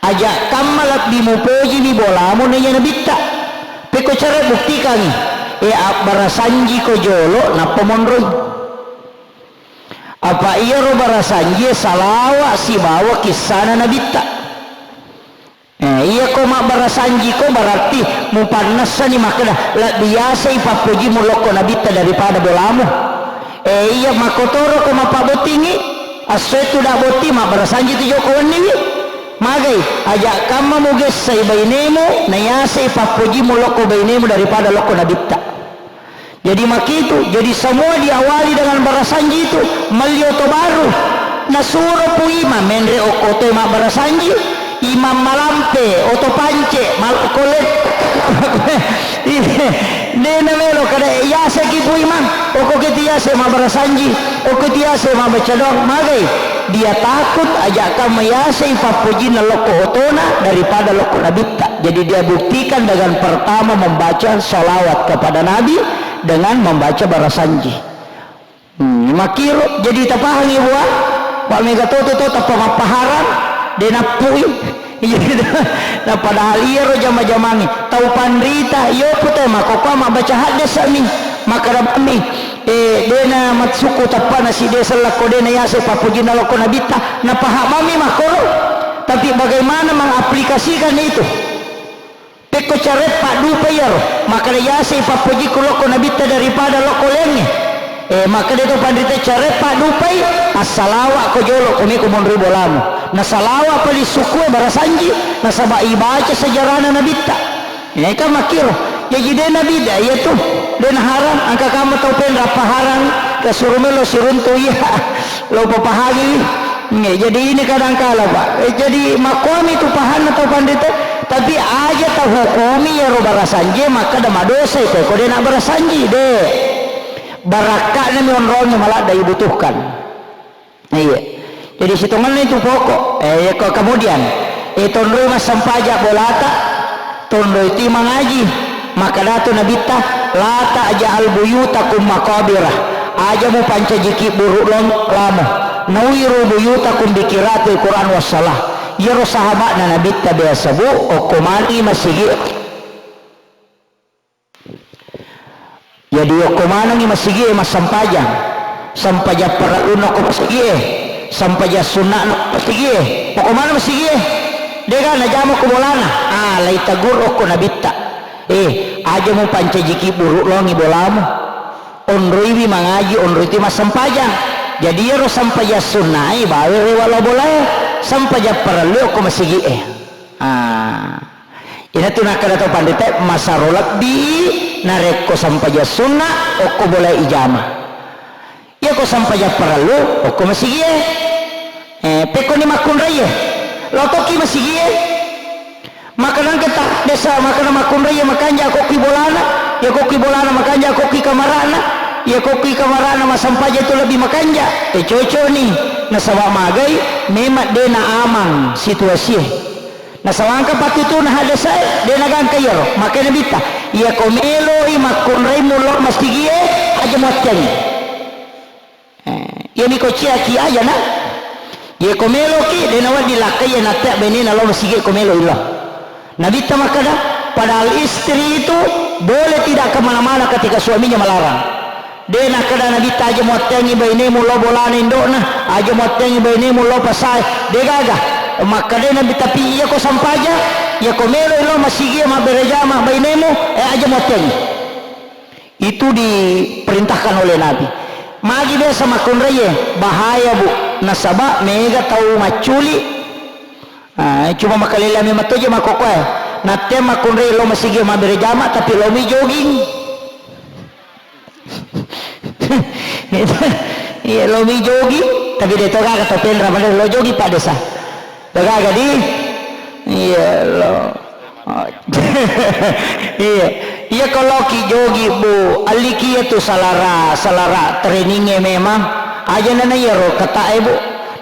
Aja' kamma lebbi mupojiwi bolamu naiya Nabitta. Pekko cara buktikangngi, e, abbarasanjiko jolo nappa monroi. Apa iyaro barasanjie salawa' sibawa kissana Nabitta. Eh, iya ko mabbarasanjiko berarti mupannessani makkeda, lebbi yasei pappojimu lokko Nabitta daripada bolamu. Eh, iya makkotoro ko mappabottingngi, essoe tudang botting mabbarasanji tu jokka wenniwi. Magai, aja' kamma mugessai bainemu, nayasei pappojimu lokko bainemu daripada lokko Nabitta. Jadi makitu, jadi semua diawali dengan barasanji itu, melli oto baru. Nasuro pu imam menre okko otoe mabbarasanji, imam malampe, oto pance, malokko le-, de' namelo kada yaseki pu imam, okko ki tu yase mabbarasanji, okko tu yase mabbaca doang, magai. Dia takut aja' kamma yasei pappojinna lokko otona daripada lokko Nabitta. Jadi dia buktikan dengan pertama membaca salawat kepada Nabi dengan membaca barasanji. Hmm, makkiro jadi tapahangi bua, pa mega to tu to tappa mappaharang, de' nappui. Iya, na padahal iyaro jama-jamangnge tau panrita, iyo pute makkokkoe mabbaca haddesa'mi, makkeda bammi, eh, de' na massukku teppe'na siddi selleng ko de' na yaseng pappojinna lokko Nabitta, napahamammi makkoro. Tapi bagaimana mengaplikasikan itu? Pekko care paddupai iyaro, makkeda yaseng pappojikku lokko Nabitta daripada lokko laingnge. Eh, makkeda to panrita care paddupai, assalawa' ko jolo ko meko monroi bolamu. Nasalawa' pali sukkue barasanji, nasaba' ibaca sejarahna Nabitta. Eh, kan makkiro. Jaji de' na bid'ah iya tu. De' na haram, engka kamma tau penra' paharang, kasuro melo siruntu iya. Lo papahangi. Nge, jadi ini kadangkala, Pak. Eh, jadi makkuami tu pahanna tau panrita, tapi aja' tahukumi iyaro barasanji makkeda madosai ko, ko de' na barasanji, de'. Barakka'na mi onrongi maladda ibutuhkan. Iya. Jadi sitongenna itu pokok. Eh, iya ko kemudian, eh, tonroi massempajang bolata, tonroi ti mangaji. Makkeda tu Nabitta, "La ta'ja'al buyutakum maqabira." Aja' mupancaji kibburu' lom-, lamo. "Nawwiru buyutakum bi qiraatil Qur'an was shalah." Iyaro sahaba'na Nabitta biasa, Bu, okko manengngi masigi. Jadi okko manengngi masigi'e massempajang, sempajang parellunna okko masigi'e, sempajang sunna'na okko masigi'e, okko maneng masigi'e, de'ga najama ko bolana, ah, laitegur okko Nabitta. Eh, aja mupancajiki buru longi bolamu. Onroiwi mangaji, onroi tu massempajang. Jadi iyaro sempajang sunnae bawa rewa lao bolae. Sempajang parellu okko masigi'e. Ah. Inatu nakkeda tau panrita, masaro lebbi narekko sempajang sunna okko bolae ijama. Iyako sempajang parellu, okko masigie. Eh, pekkoni makkunraie, lao tokki masigie. Maka nangka ta desa, maka na makkunraie makanja kokki bolana, ya kokki bolana makanja kokki kamarana, ya kokki kamarana massempajang itu lebbi makanja. Eh, coconi, nasaba magai, memang dena amang situasie. Nasaba engka pattutuna hadesae, dena gangka iyaro. Makanya Nabitta, iyako meloi makkunraimu lao masigie, aja muattiangi. Eh, iyami ko ciaki aja na. Ye ko meloki, de nawedding lakkai ye nattea benena lao masigi ko melo illa. Nabitta makkeda, padahal istri itu boleh tidak kemana-mana ketika suaminya melarang. De nakkeda Nabitta aja muatteangi bainemu lao bolana indo'na, aja muatteangi bainemu lao pasae, de gaga. Makkeda Nabitta, tapi iya ko sampaja, iya ko melo lao masigi mabbere jama bainemu, eh, aja muatteangi. Itu diperintahkan oleh Nabi. Magi biasa makkunraie, bahaya, Bu. Nasaba mega tau macculi. Ah, cuma makalele memang toje makkokkoe. Natte makkunrai lao masigi mabbere jama, tapi laomi jogging. Iya, laomi jogging, tapi de to gaga to penra, padahal lao jogging, Pak Desa. Gaga di? Iya, lo. Oh. Iya. Iya, kalau ki jogi, Bu, aliki ya tu salara, salara trainingnya memang. Aja nana iya ro kata e, Bu.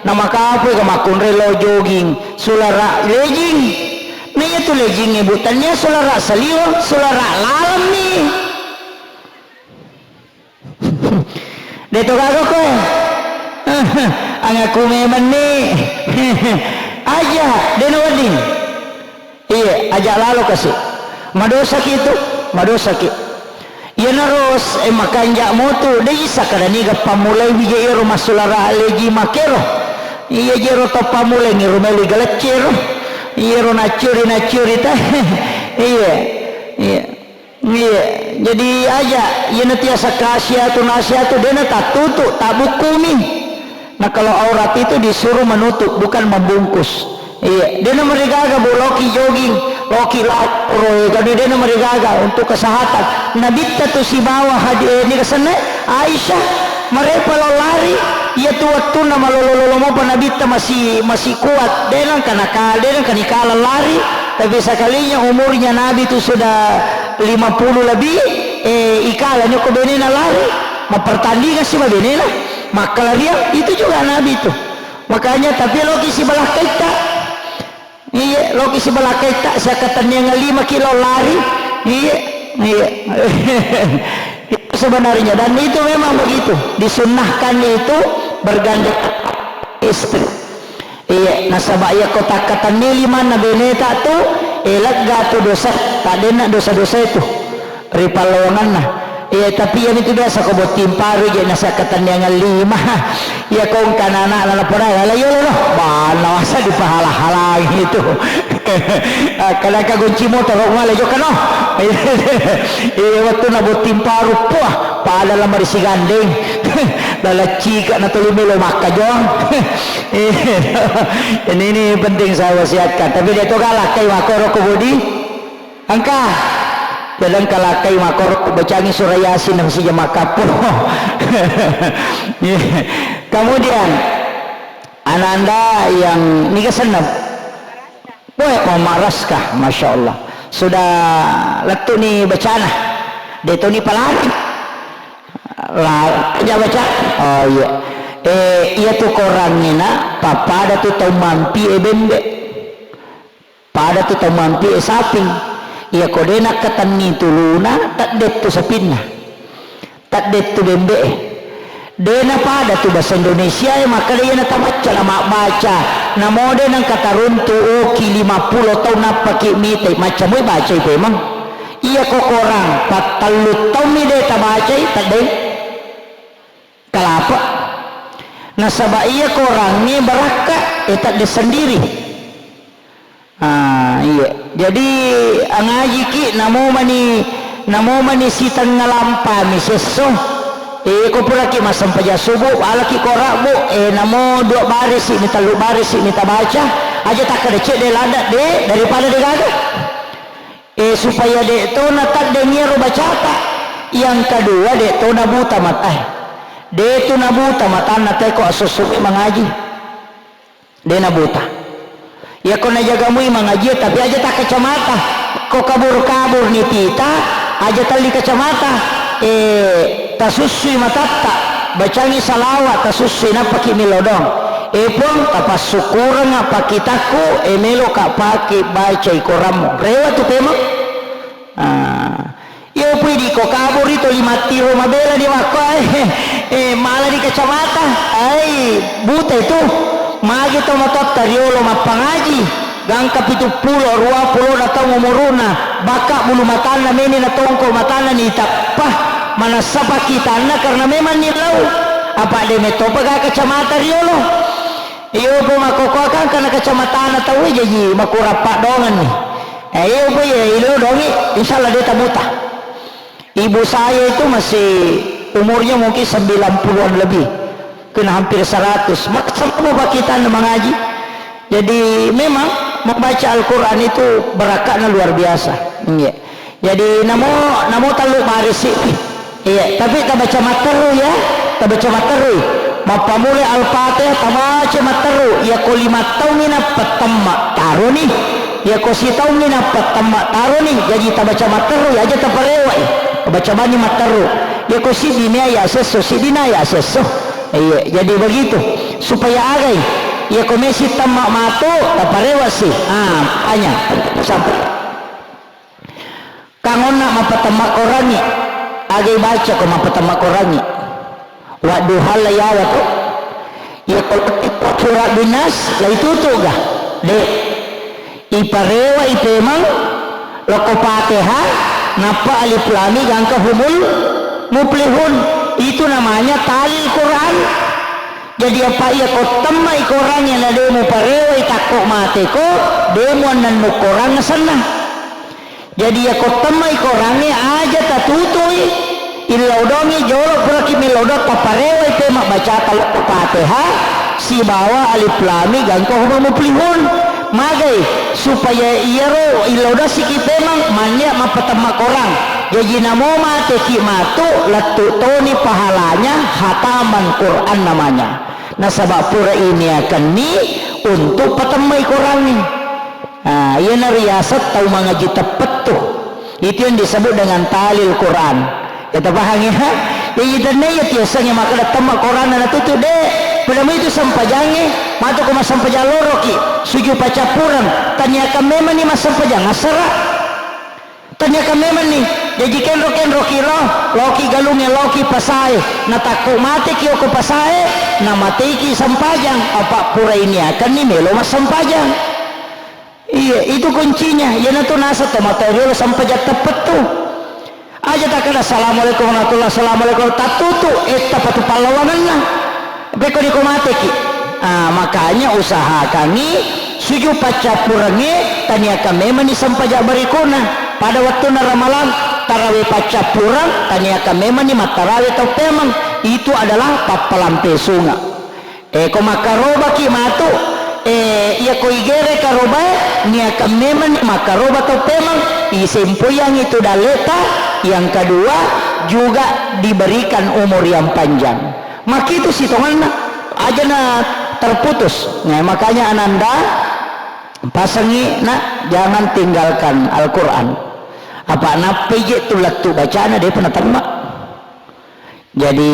Nama kapu ke makkunre lo jogging, sulara legging. Nah, iya tu legging e, Bu. Tania sulara salio, sulara lalem nih. De to gaga koe. Angaku memang ni. Aja, de nawedding. Iya, aja lalo kasi. Madosaki tu, madosaki. Iyanaro s-, eh, makanja motu, de isa kada niga pamulai wija iyaro massulara leji makero. Iya jero to pamulai ngiru meli galeccero. Iyaro nacuri, nacuri ta. Iya. Iya. Iya, jadi aja, iyana tiasa kasiatu nasiatu, dena tattutu, tabukkumi. Nah, kalau aurat itu disuruh menutup, bukan membungkus. Iya, dena marigaga, Bu, loki jogging, loki lapro, kan dena marigaga untuk kesehatan. Nabitta tu sibawa hadi-, eh, ini kesene, Aisyah, marepa lo lari, iya tu wattunna malolo-lolo mopa Nabitta masih, masih kuat, dena kana ka-, dena kanikala lari, tapi sekalinya umurnya Nabi tu sudah lima puluh lebih, eh, ikala nyoko benena lari, mempertandingan si benena, makkalariang, itu juga Nabi itu. Makanya, tapi loki sibalah kaitta, iya, loki sibalah kaitta, siakatanniang lima kilo lari, iya, iya. Itu sebenarnya, dan itu memang begitu, disunnahkan itu bergandengan istri. Iya, nasaba iya ko takkatenni limanna beneta tu, eh, lega tu dosa, taddenna dosa-dosa itu ri pallawanganna. Iya, tapi iya itu biasa ko botting paru je nasa katenniangan lima. Iya ko engka anak-anak na poda, ala iya lo, banna wasa dipahala-halangi itu. Ah, kadang ka gunci motor, male jokka no. Iya, waktu na botting paru, puah, pada lama disigandeng. Lalaccika na tuli melo makka jong. Ini, ini penting saya wasiatkan. Tapi de to galakkai makkoro ko budi. Engka. Jadi engka lakkai makkoro ko bacangi surah Yasin nang sija makkappo. Kemudian ananda yang niga senna. Boe, mau maraska, masya Allah. Sudah lettu ni bacana. De to ni palari. La, aja baca. Oh iya. Eh, iya tu korangngena, pappada tu tau mampi e bembe. Pada tu tau mampi e saping. Iya ko de nakkatenni tuluna, tedde tu sapinna. Tedde tu bembe e. De napada tu bahasa Indonesia e, makkeda iya natamacca na mabbaca. Namo de nangka taruntu oki lima puluh taung nappaki mitai, macca moi bacai pemang. Iya ko korang, pattallu taung mi de tabacai, tedde. Kalapa. Nasaba iya korangnge barakka, e tedde sendiri. Ah, iya. Jadi, angajiki, namo mani, namo mani sitengnga lampami siesso. Eh, ko puraki massempajang subuh, alaki ko rabbu, eh, namo dua barisi mi, tellu barisi mi tabaca, aja takkeda cedde ladde, de, daripada degaga. Eh, supaya de to nateddeng iyaro bacata. Yang kedua, de to nabuta matae. De tu nabuta matanna teko assosso mangaji. De nabuta. Iyako najagamui mangajie, tapi aja takkacamata. Ko kabur-kabur ni tita, aja telli kacamata. Eh, tasussui matatta, bacangi salawa, tasussui, nappaki millau doang. Eh, Puang, tapassukkureng pakkitakku, eh, meloka pake bacai korammu. Rewa tu pemeng. Ah. Iya pui di ko kaburi to lima tiro mabela di makko, eh, eh, mala di kacamata. Ai, buta itu. Magi to matotta riolo mappangaji. Gangka pitu pulo, rua pulo na taung umuruna. Bakka bulu matanna meni na tongko matanna ni tappa. Manassa pakitanna karena memang ni lau. Apa de metopa ga kacamata riolo. Iyo, po makkokkoakang kana kacamatana tauwe jaji makurappa donganni. Eh, iyo, po, iya, ilo dongi, insyaallah de tabuta. Ibu saya itu masih umurnya mungkin sembilan puluhan lebih. Kena hampir seratus. Makasempurna pakitanna mangaji. Jadi, memang membaca Al-Quran itu berakatnya luar biasa. Iya. Jadi, namo, namo tellu barisi. Iya, tapi tabaca matteru ya, tabaca matteru. Mappamula Al-Fatihah, tabaca matteru. Iya, ko lima taungi nappa temma taroni. Iya, ko sitaungi nappa temma taroni. Jadi, tabaca matteru ya, aja taparewai. Tabaca bani matteru. Iya, ko siddi ni ya sesso, siddi na ya sesso. Iya, jadi begitu. Supaya agai. Iya, ko mesi temma matu, taparewa si. Ah, hanya. Sampai. Kangonna mappatemma korangngi, agai baca ko mappatemma korangngi. Wadduha la yawa to. Iya ko surat binas la itutu ga? De. Iparewa ipemang loko Fatihah, nappa alif lam gangka humul muflihun. Itu namanya talil Quran. Jadi apa iya ko temmai korangnge na de muparewai takko mateko, de muannannu korang senna. Jadi, iya ko temmai korangnge aja tatutui, illau dongi jolo puraki millau doang taparewai pe mabbacata loko Fatihah sibawa alif lam gangka humul muflihun. Magai supaya iyaro illau doang siki pemang mannia mappatemma korang. Jaji namo mateki matu lettu toni pahalanya hataman Quran namanya. Nasaba pura iniakenni untuk patemmai korangnge. Ah, iyana riaseng tau mangaji teppettu. Itu yang disebut dengan talil Quran. Ya, tapahang ya? Jadi, tennai ya tiasangnge makkeda temma Quran na tutu, de. Pada itu sempajangnge, matu ko massempajang loroki, suju paccappureng, taniakan memang ni massempajang asara. Taniakan memang ni, jaji kenro-kenroki lo, loki galungnge, loki pasae, natakko mateki oko pasae, namateiki sempajang, apa pura iniakan ni melo massempajang. Iya, itu kuncinya. Iyanatu naseng tomatoa riolo sempajang teppettu. Aja takkeda, "Assalamualaikum warahmatullah, assalamualaikum," tattutu, etta patu pallawangenna. Pekko niko mateki. Ah, makanya usahakangi suju paccappurengnge taniakan memang ni sempajang berikutna. Pada wettunna Ramalang, tarawe paccappureng taniakan memang ni mattarawe tau pemeng. Itu adalah pappalampe sunga. Eh, ko makkarobaki matu, eh, iya ko igere karobae, niakan memang ni makkaroba tau pemeng, isempoyangi tu dalleta, yang kedua juga diberikan umur yang panjang. Makitu sitongenna, ajana terputus. Nah, makanya ananda, pasengi, nak, jangan tinggalkan Al-Quran. Apa nappai je tu lettu bacana, depa natemma. Jadi,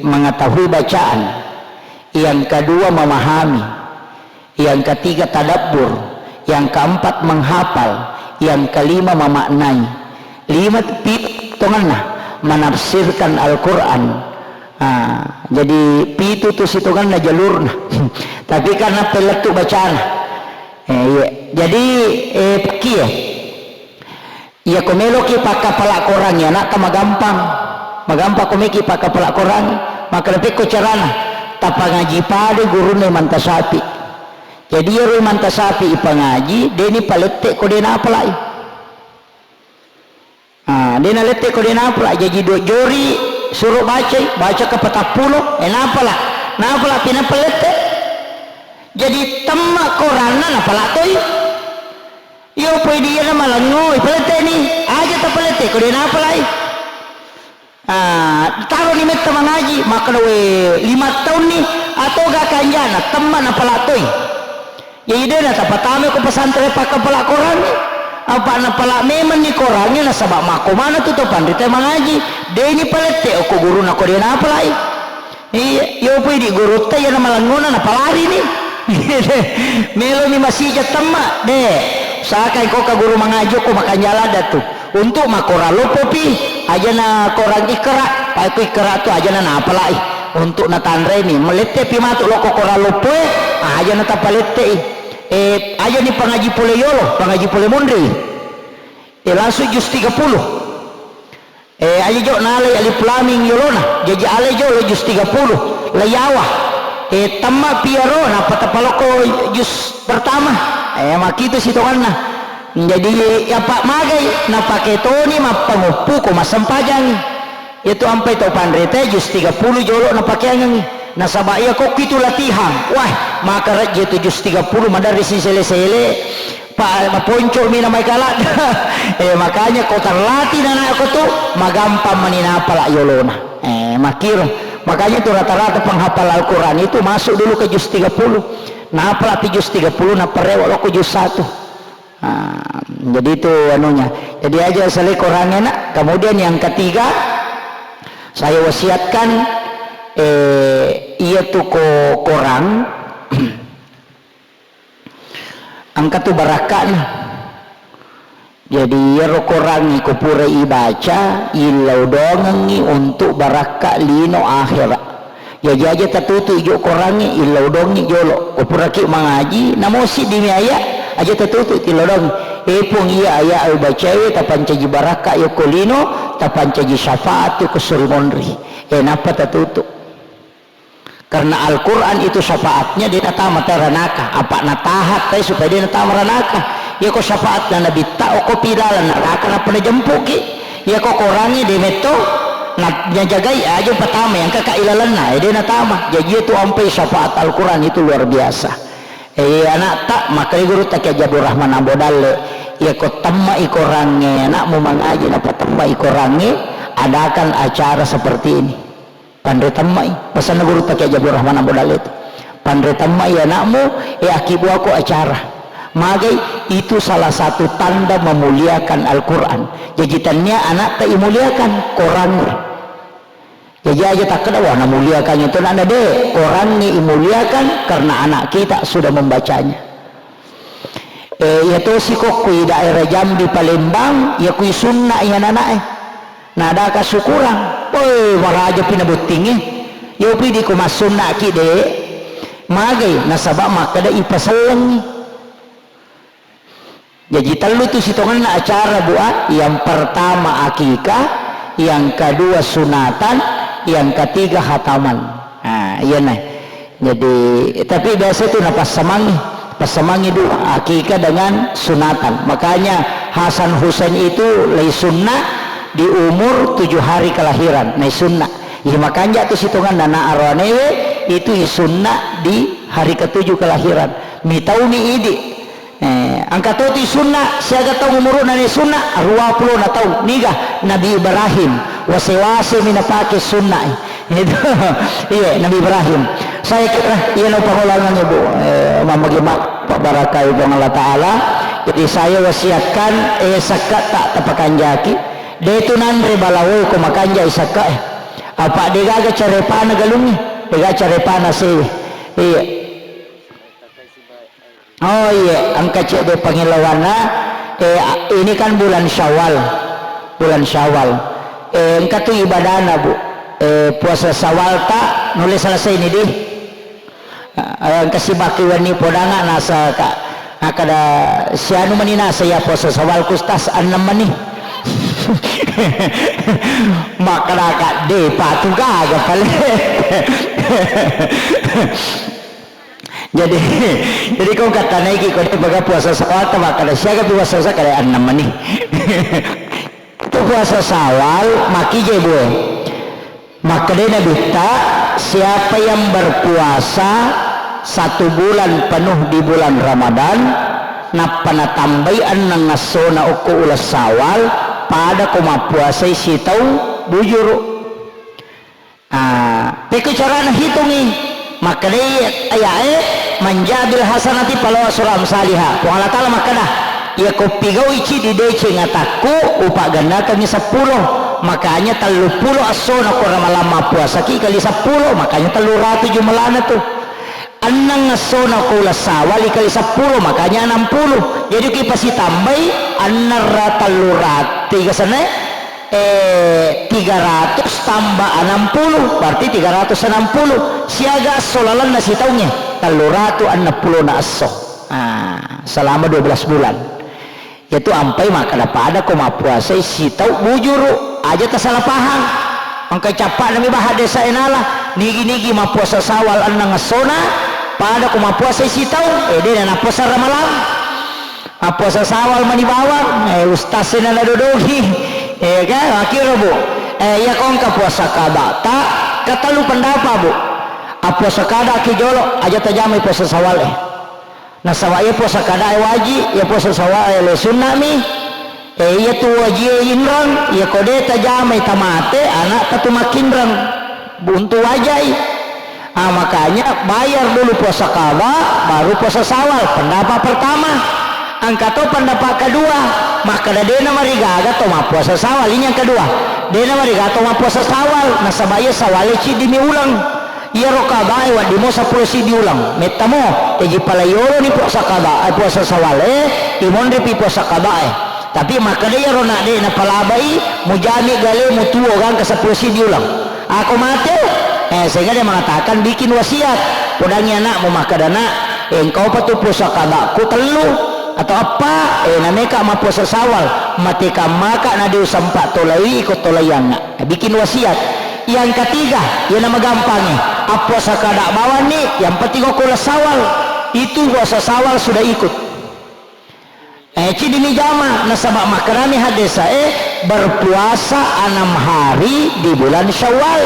mengetahui bacaan. Yang kedua, memahami. Yang ketiga, tadabbur. Yang keempat, menghafal. Yang kelima, memaknai. Lima tu pi-, tongenna, menafsirkan Al-Quran. Ah, jadi, pitu tu sitongenna jalurna. Tapi karena pelettu bacana. Eh, iya. Jadi, eh, pakie. Iya, ko meloki pakkapala korang, iya, anakta magampang. Magampang ko meki pakkapala korang. Maka pekko carana, tapangaji pada gurunna Imam Tasyafi. Jadi iyaro Imam Tasyafi'i ipangaji, deni palette ko de napalai. Ah, de nalette ko de napala, jaji dua jori suro bacai, baca ke patappulo, eh, napala, napala pi napalette. Jadi temma koranna napala toi. Iyo poi dia na malengo, ipalette ni, aja tapalette ko de napalai. Ah, taro ni metta mangaji, makkeda we lima taunni, atau ga kanjana, temma napala toi. Jadi de natapatama ko pesantren pakkapala korangnge. Apa napala memenni korangnge nasaba makko mana tu to panrita mangaji. De ni palette okko guruna ko de napalai. Iya, yo pui di gurutta iya na malengngona napalari ni. Melo mi masija temma, de. Usahakan ko ka guru mangaji ko makanjala datu. Untuk makorang loppo pi, aja na korang ikkara, paku ikkara tu aja na napalai. Untuk natanreni, melette pi matu loko korang loppoe, aja na tapalettei. Eh, aja ni pangaji pole yolo, pangaji pole monri. Eh, langsung jus tiga puluh. Eh, aja jo nalai alif lam mim yolona. Jaji ale jolo jus tiga puluh. Layawa. Eh, temma piaro, nappa tapaloko jus pertama. Eh, makitu sitonganna. Jadi, apa magai napake toni mappanguppu ko massempajang. Iyatu ampai tau panrita jus tiga puluh jolo napakeangengngi. Nasaba iya kokki tu latihan. Wah, maka rejje tu jus tiga puluh maderri sisele-sele. Pa maponco mi namai kala. Eh, makanya ko terlatih nana ko tu, magampang mani napala yolona. Eh, makiro. Makanya tu rata-rata penghafal Al-Quran itu masuk dulu ke jus tiga puluh. Napala pi jus tiga puluh, naparewa loko jus satu. Ah, jadi itu anunya. Jadi aja selai korangnge, nak. Kemudian yang ketiga, saya wasiatkan, eh, iya tu ko korang, engka tu barakka'na. Jadi iyaro korangnge ko pura ibaca, illau dongengngi untuk barakka lino akhera. Jaji aja tatutu ijo korangnge, illau dongi jolo. Ko puraki mangaji, namo siddi mi aya, aja tatutu tillau dongi. Eh, Puang, iya aya ubacae tapancaji barakka yokko lino, tapancaji syafaat yokko suri monri. Eh, nappa tatutu. Karena Al-Quran itu syafaatnya, de natama taranaka. Apa natahat tai supaya de natama ranaka. Yako syafaatna Nabitta, okko pilalan naraka nappa najempuki. Iyako korangnge de metto na-, najagai aja patama yang kaka ilalenna, eh, de natama. Jadi itu ampai syafaat Al-Quran itu luar biasa. Eh, anakta, makanya guru taki Haji Abdul Rahman Ambo Dalle, iyako temma i korangnge, anakmu mangaji, napa temma i korangnge, adakan acara seperti ini. Panre temma'i, pesanna gurutta Kiai Haji Abdul Rahman Ambo Dalle tu. Panre temma'i anakmu, eh, akkibuako acara. Magai, itu salah satu tanda memuliakan Al-Quran. Jaji, tania anakta imuliakan, korangnge. Jaji, aja takkeda, wah, namuliakan itu anakna, de, korangnge imuliakan karena anak kita sudah membacanya. Eh, iya tosi kokko i daerah Jambi, Palembang, iya kui sunna iya nanae. Nadaka syukurang. Woi, maraja pi nabottingi. Yo pidi ko massunnaki de. Magai nasaba makkeda ipasellengi. Jaji tellu tu sitongenna acara, Bu, a. Yang pertama akikah, yang kedua sunatan, yang ketiga hataman. Ah, iya nah. Jadi, tapi biasa itu napassamangi, passamangi dua, akikah dengan sunatan. Makanya Hasan Husain itu lei sunnah di umur tujuh hari kelahiran, nai sunnah. Iya, makanja tu sitonganna na aroanewe itu i sunnah di hari ketujuh kelahiran. Mitaumi idi. Eh, engka to tu sunna, siaga taung umuru'na ni sunna, ruapulona taung. Niga? Nabi Ibrahim. Wase-wase mi napake sunna. Itu. Iya, Nabi Ibrahim. Saya kira, iya, no, pangolangeng, Ibu. Eh, mamagi ma-, pabarakai Puang Allah Ta'ala. Jadi, saya wasiatkan, eh, sekka tak tapakanjaki. De tu nanre balawo ko makanjai sekka, eh. Apa degaga carepana galungi? Dega carepana sewe. Iya. Oh iya, engka cedde pangillawanna, eh, ini kan bulan Syawal. Bulan Syawal. Eh, engka tu ibadahna, Bu. Eh, puasa Syawal ta nulle selesai ni di. Eh, engka sibaki wenni podanga nasa ka. Nakada sianu mani nasa ya puasa Syawal ku, Ustaz, ennem mani. Makkada ka de patu gaga pale. Jadi, jadi ko engka tanaiki ko de' paga puasa Syawal, ta makkeda siaga pi puasa Syawal, kada annang mani. Itu puasa Syawal, makija bue. Makkedai Nabitta, siapa yang berpuasa satu bulan penuh di bulan Ramadan, nappa natambai enneng essona okko uleng Syawal, pada ko mappuasai sitaung bujuru. Ah, pekko carana hitungi? Makkedai aya'e, "Man jaa bil hasanati falahu asyru amsaliha." Puang Allah Ta'ala makkeda, "Iya ko pigau'i ciddi deceng atakku, upaggannakengngi seppulo." Makanya telluppulo essona ko ramalang mappuasaki kali seppulo, makanya tellu ratu jumlana tu. Enneng essona ko uleng Syawal kali seppulo, makanya enam puluh. Jadi ki pasitambai, enneng ra tellu ratu, tiga sene, eh, tiga ratus tambah enam puluh, berarti tiga ratus enam puluh. Siaga esso lalenna sitaungnge, tellu ratu enneng pulona esso. Ah, selama dua belas bulan. Yatu ampai makkeda pada ko mappuasai sitau bujuru, aja tasala pahang. Engka cappa'na mi baha' desa enala, nigi-nigi mappuasa Syawal enneng essona, pada ko mappuasai sitau, eh, de' na nappuasa ramalang. Mappuasa Syawal mani bawang, eh, ustaz sena nadodogi. Eh, kan? Makkiro, Bu. Eh, iya ko engka puasa kada, ta, engka tellu pendapa, Bu. Appuasa kada ki jolo, aja tajamai puasa Syawal, eh. Nasaba iya puasa kadae waji, iya puasa Syawal, eh, le sunna mi. Eh, iya tu wajie inreng, iya ko de' tajamai tamate, ana'ta tu makkinreng. Buntu wajai. Ah, makanya bayar dulu puasa kada, baru puasa Syawal. Pendapat pertama. Engka to pendapat kedua, makkeda de' namarigaga to mappuasa Syawal. Ini yang kedua. De' namarigaga to mappuasa Syawal, nasaba iya Syawal ciddi mi uleng. Iyaro kadae wedding mo seppulo siddi uleng. Metta mo, jaji pala yolo ni puasa kada, eh, puasa Syawal, eh, imonri pi puasa kadae. Tapi makkeda iyaro na de' napalabai, mujami gale mutuo gangka seppulo siddi uleng. Ako mate, eh, sehingga dia mengatakan bikin wasiat. Podangi anakmu makkeda, "Nak, eh, engkau pa tu puasa kadaku tellu atau eppa, eh, nameka mappuasa Syawal, mate kammaka na de' usempa tolai, iko tolai anna." Bikin wasiat. Yang ketiga, iyana magampangngi. Appuasa kada bawanni, yang penting okko uleng Syawal. Itu puasa Syawal sudah ikut. Eh, ciddi mi jama, nasaba makkedami haddesae, berpuasa enam hari di bulan Syawal.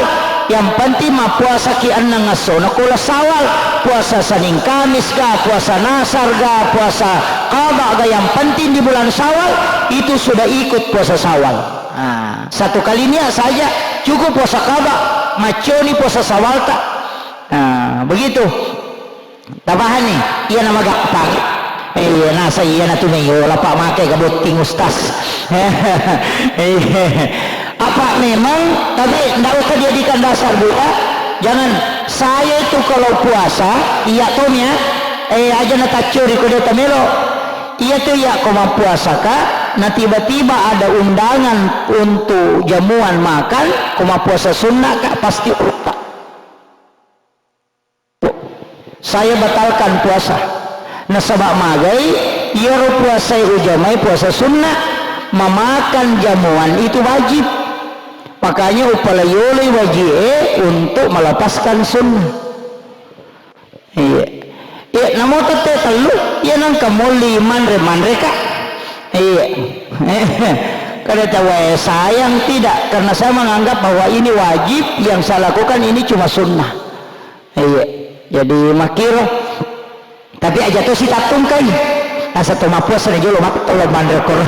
Yang penting mappuasaki enneng essona ko uleng Syawal. Puasa Senin Kamis ga, puasa nasar ga, puasa qada ga, yang penting di bulan Syawal itu sudah ikut puasa Syawal. Ah, satu kali niat saja cukup puasa qada, macconi puasa Syawalta. Ah, begitu. Tapahanni? Iyana magampang. Eh, iya, nasa iyana tu mei, oh, lapa make ga botting, Ustaz. Iya. Apa memang, tapi ndak usah dijadikan dasar, Bu, ya. Jangan, saya itu kalau puasa, iya to mi, ya. Eh, aja nataccuri ko de' tamelo. Iya tu, iya ko mappuasa ka, na tiba-tiba ada undangan untuk jamuan makan, ko mappuasa sunna ka, pasti rupa. Saya batalkan puasa. Nasaba magai, iyaro puasa ujamai puasa sunnah, memakan jamuan itu wajib. Makanya upalayoloi wajie untuk melepaskan sunnah. Iya. Iya, namo tette tellu, iya nangka molli manre-manre ka. Iya. Kada tawae sayang tidak, karena saya menganggap bahwa ini wajib, yang saya lakukan ini cuma sunnah. Iya. Jadi makkiro. Tapi aja to sitattungkai. Asa to mappuasa ni jolo mattello manre koro.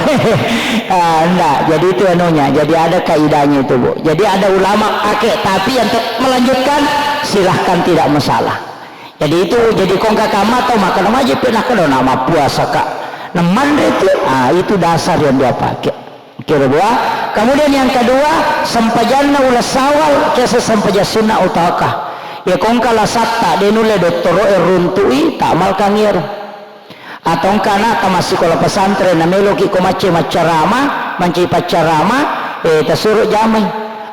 Ah, ndak. Jadi itu anunya. Jadi ada kaidahnya itu, Bu. Jadi ada ulama pakai, tapi yang tetap melanjutkan, silahkan, tidak masalah. Jadi itu, jadi kongka kamma to makkeda wajib, nakkeda na mappuasa ka. Na manre tu, ah, itu dasar yang dia pakai. Kira dua. Kemudian yang kedua, sempajanna uleng sawal, kiasa sempajang sunna utaukah. Ya, kongka lasatta, de nulle dottoro'e runtui, ta'malkan iyaro. Atau engka anakta massikola pesantren, na meloki ko macce maccarama, mancaji paccarama, eh, tasuro jamai.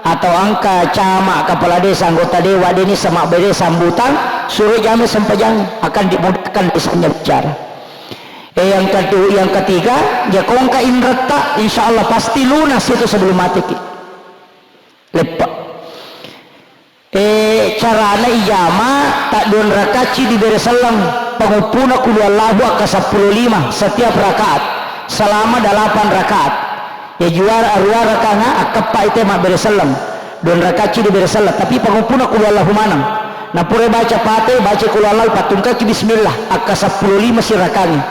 Atau engka camat, kepala desa, anggota dewan, deni sama bere sambutan, suro jamai sempajang, akan dimudahkan desanya bicara. Eh, yang kedua, yang ketiga, ya kongka inretta, insya Allah pasti lunas itu sebelum mati ki. Leppa. Eh, carana ijama, tadduan rakacci dibere selleng, panguppuna qul huwallahu akka seppulo lima setiap rakaat, selama delapan rakaat. Ya juara arua rakanga akkeppa ite mabbere selleng. Duan rakacci dibere selleng, tapi panguppuna qul huwallahu maneng. Napura baca Fatihah, baca qul huwallahu, pattungkaki bismillah, akka seppulo lima sirakangi.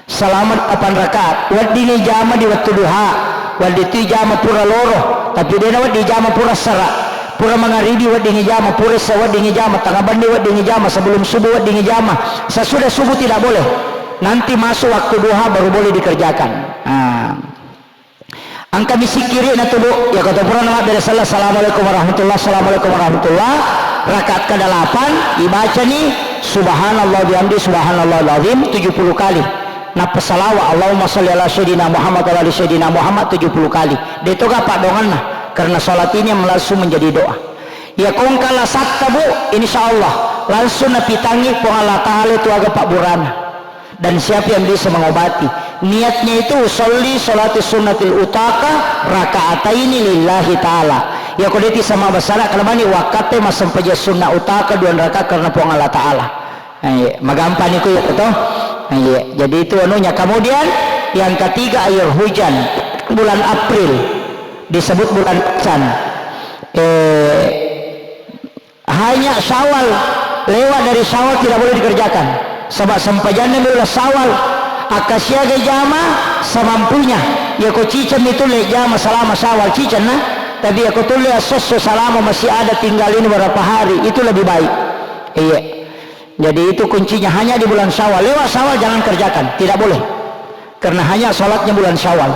Selama delapan rakaat, weddingngi jama di wettu duha, wedding tu jama pura loro, tapi dena wedding jama pura sera. Pura mangaribi weddingngi jama, pura isya weddingngi jama, tengah benni weddingngi jama, sebelum subuh weddingngi jama. Sesudah subuh tidak boleh. Nanti masuk waktu duha baru boleh dikerjakan. Ah. Engka mi sikkiri'na tu, Bu. Iya ko to purana mabbere selleng, "Assalamualaikum warahmatullah, assalamualaikum warahmatullah." Rakaat kedelapan, ibacani, "Subhanallah bihamdi, subhanallahil azim," tujuh puluh kali. Nappa salawat, "Allahumma shalli ala sayyidina Muhammad wa ala ali sayyidina Muhammad," tujuh puluh kali. De toga paddonganna, karena salat ini yang langsung menjadi doa. Iya ko engka lasatta, Bu, insya Allah langsung napitangi Puang Allah Ta'ala tu aga pabburana. Dan siapa yang bisa mengobati? Niatnya itu, usolli sholati sunnatil utaka rakaataini lillahi ta'ala. Iya ko de ti sama basara, kalamani wakkatte massempajang sunnah utaka dua rakaat karena Puang Allah Ta'ala. Eh, magampang iku ya, to? Eh, jadi itu anunya. Kemudian yang ketiga, air hujan. Bulan April disebut bulan hujan. Eh, Hanya Syawal, lewat dari Syawal tidak boleh dikerjakan. Sebab sempajanna melo Syawal, akka siaga jama semampunya. Iya ko ciceng itu le jama selama Syawal, ciceng na. Tapi iya ko tulle esso-esso selama masih ada tinggal ini berapa hari, itu lebih baik. Iya. Jadi itu kuncinya, hanya di bulan Syawal. Lewat Syawal jangan kerjakan, tidak boleh. Karena hanya sholatnya bulan Syawal.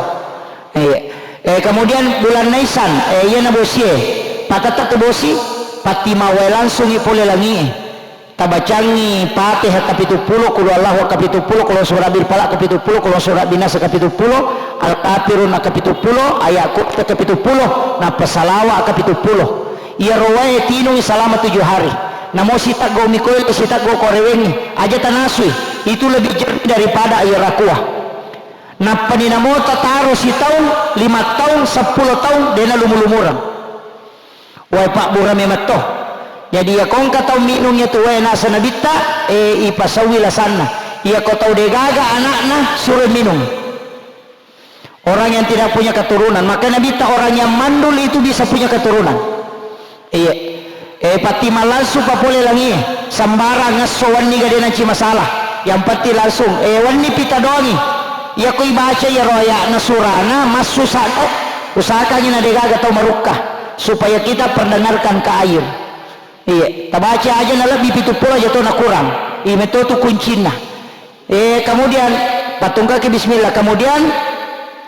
Eh, eh, kemudian bulan Naisan, eh, iyana bosie, patetta tu bosi, pattimawae langsungi pole langie. Tabacangi Fatihah kapitu pulo, Qul huwallahu kapitu pulo, Qul a'udzu birabbil falaq kapitu pulo, Qul a'udzu birabbin nas kapitu pulo, Al-Kafirun kapitu pulo, ayat kursi kapitu pulo, nappa salawat kapitu pulo. Iyaro wae tinui selama tujuh hari. Namo siteggo mikoe, siteggo korewengi, aja tanasui, itu lebih jernih daripada air aqua. Nappani namo tataro sitaung, lima taung, seppulo taung, dena lumu-lumureng. Wae pabbura memetto. Jadi, iya ko engka tau minung iyatu wae nasa nabitta, eh, ipasaui lasanna. Iya ko tau degaga anakna, suro minung. Orang yang tidak punya keturunan, maka nabitta orang yang mandul itu bisa punya keturunan. Iya. Eh, patti mallangsung pa pole langie, sembarang esso wenni ga de nanci masalah. Yang penting langsung, eh, wenni pita doangi. Iya ko ibaca iyaro aya'na surana, massu saddo, usahakangi na degaga tau marukka, supaya kita perdengarkan ke air. Iya, tabaca aja na lebbi pitu pulo aja to na kurang. Iya metto tu kuncinna. Eh, kemudian, pattungkaki bismillah. Kemudian,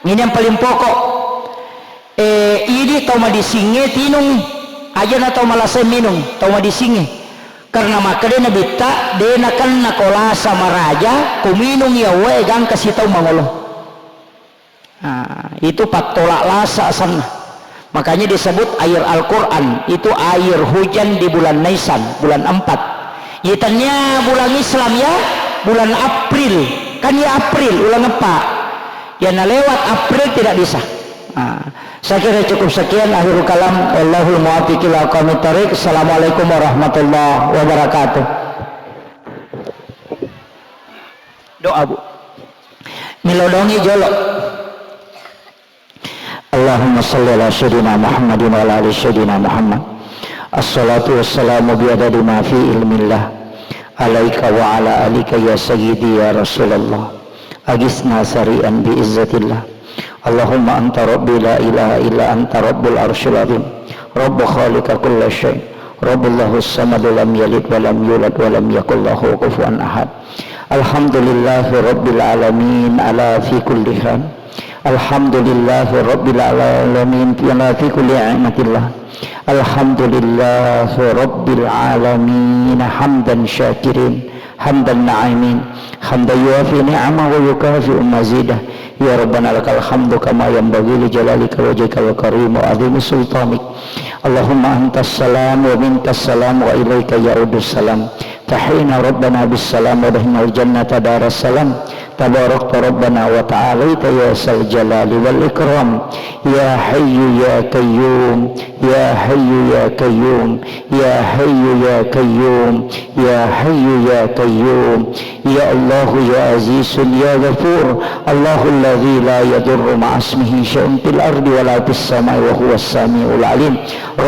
ini yang paling pokok. Eh, idi tau madisingnge tinung, aja na tau malasa minung, tau madisingnge. Karena makkeda nabitta, de nakenna ko lasa maraja, ko minung iya wae gangka sitau mangolo. Nah, itu pattolak lasa asanna. Makanya disebut air Al-Quran, itu air hujan di bulan Naisan, bulan empat. Iya tania bulan Islam ya, bulan April. Kan ya April, ulang empat. Ya na lewat April tidak bisa. Nah, saya kira cukup sekian, akhirul kalam. Wallahul muwaffiq ila aqwamit thariq. Assalamualaikum warahmatullahi wabarakatuh. Doa, Bu. Milodongi jolo. Allahumma salli ala sayyidina Muhammadin wa ala ali sayyidina Muhammad. Assalatu wassalamu biadadi ma fi ilmillah. Alaika wa ala alika ya sayyidi ya Rasulullah. Agisna sari'an bi izzatillah. Allahumma anta rabbi la ilaha illa anta rabbul arsyil azim. Rabbu khaliqa kulla syai. Rabbullahu samadu lam yalid wa lam yulad wa lam yakul lahu kufuwan ahad. Alhamdulillahi rabbil alamin ala fi kulli hal. Alhamdulillahi rabbil alamin ala fi kulli ni'matillah. Alhamdulillahi rabbil alamin hamdan syakirin, hamdan na'imin, hamdan yuwafi ni'amahu wa yukafi'u mazidah. Ya Rabbana lakal hamdu kama yanbaghi li jalalika wajhikal karim wa azimi sultanik. Allahumma antas salam wa minkas salam wa ilaika ya'udus salam. Tahina Rabbana bis salam wa dahinal jannata daras salam. تباركت ربنا وتعاليت يا ذا الجلال والإكرام. يا حي يا قيوم، يا حي يا قيوم، يا حي يا قيوم، يا حي يا قيوم. يا الله يا عزيز يا غفور. الله الذي لا يضر مع اسمه شيء في الأرض ولا في السماء وهو السميع العليم.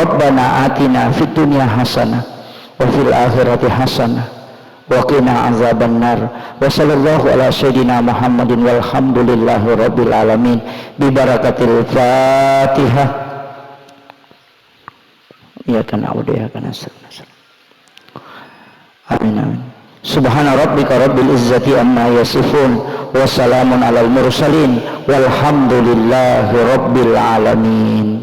ربنا آتنا في الدنيا حسنة وفي الآخرة حسنة وقنا عذاب النار. وصلى الله على سيدنا محمد والحمد لله رب العالمين. ببركة الفاتحة. إياك نعبد وإياك نستعين. آمين، آمين. سبحان ربك رب العزة عما يصفون. وسلام على المرسلين. والحمد لله رب العالمين.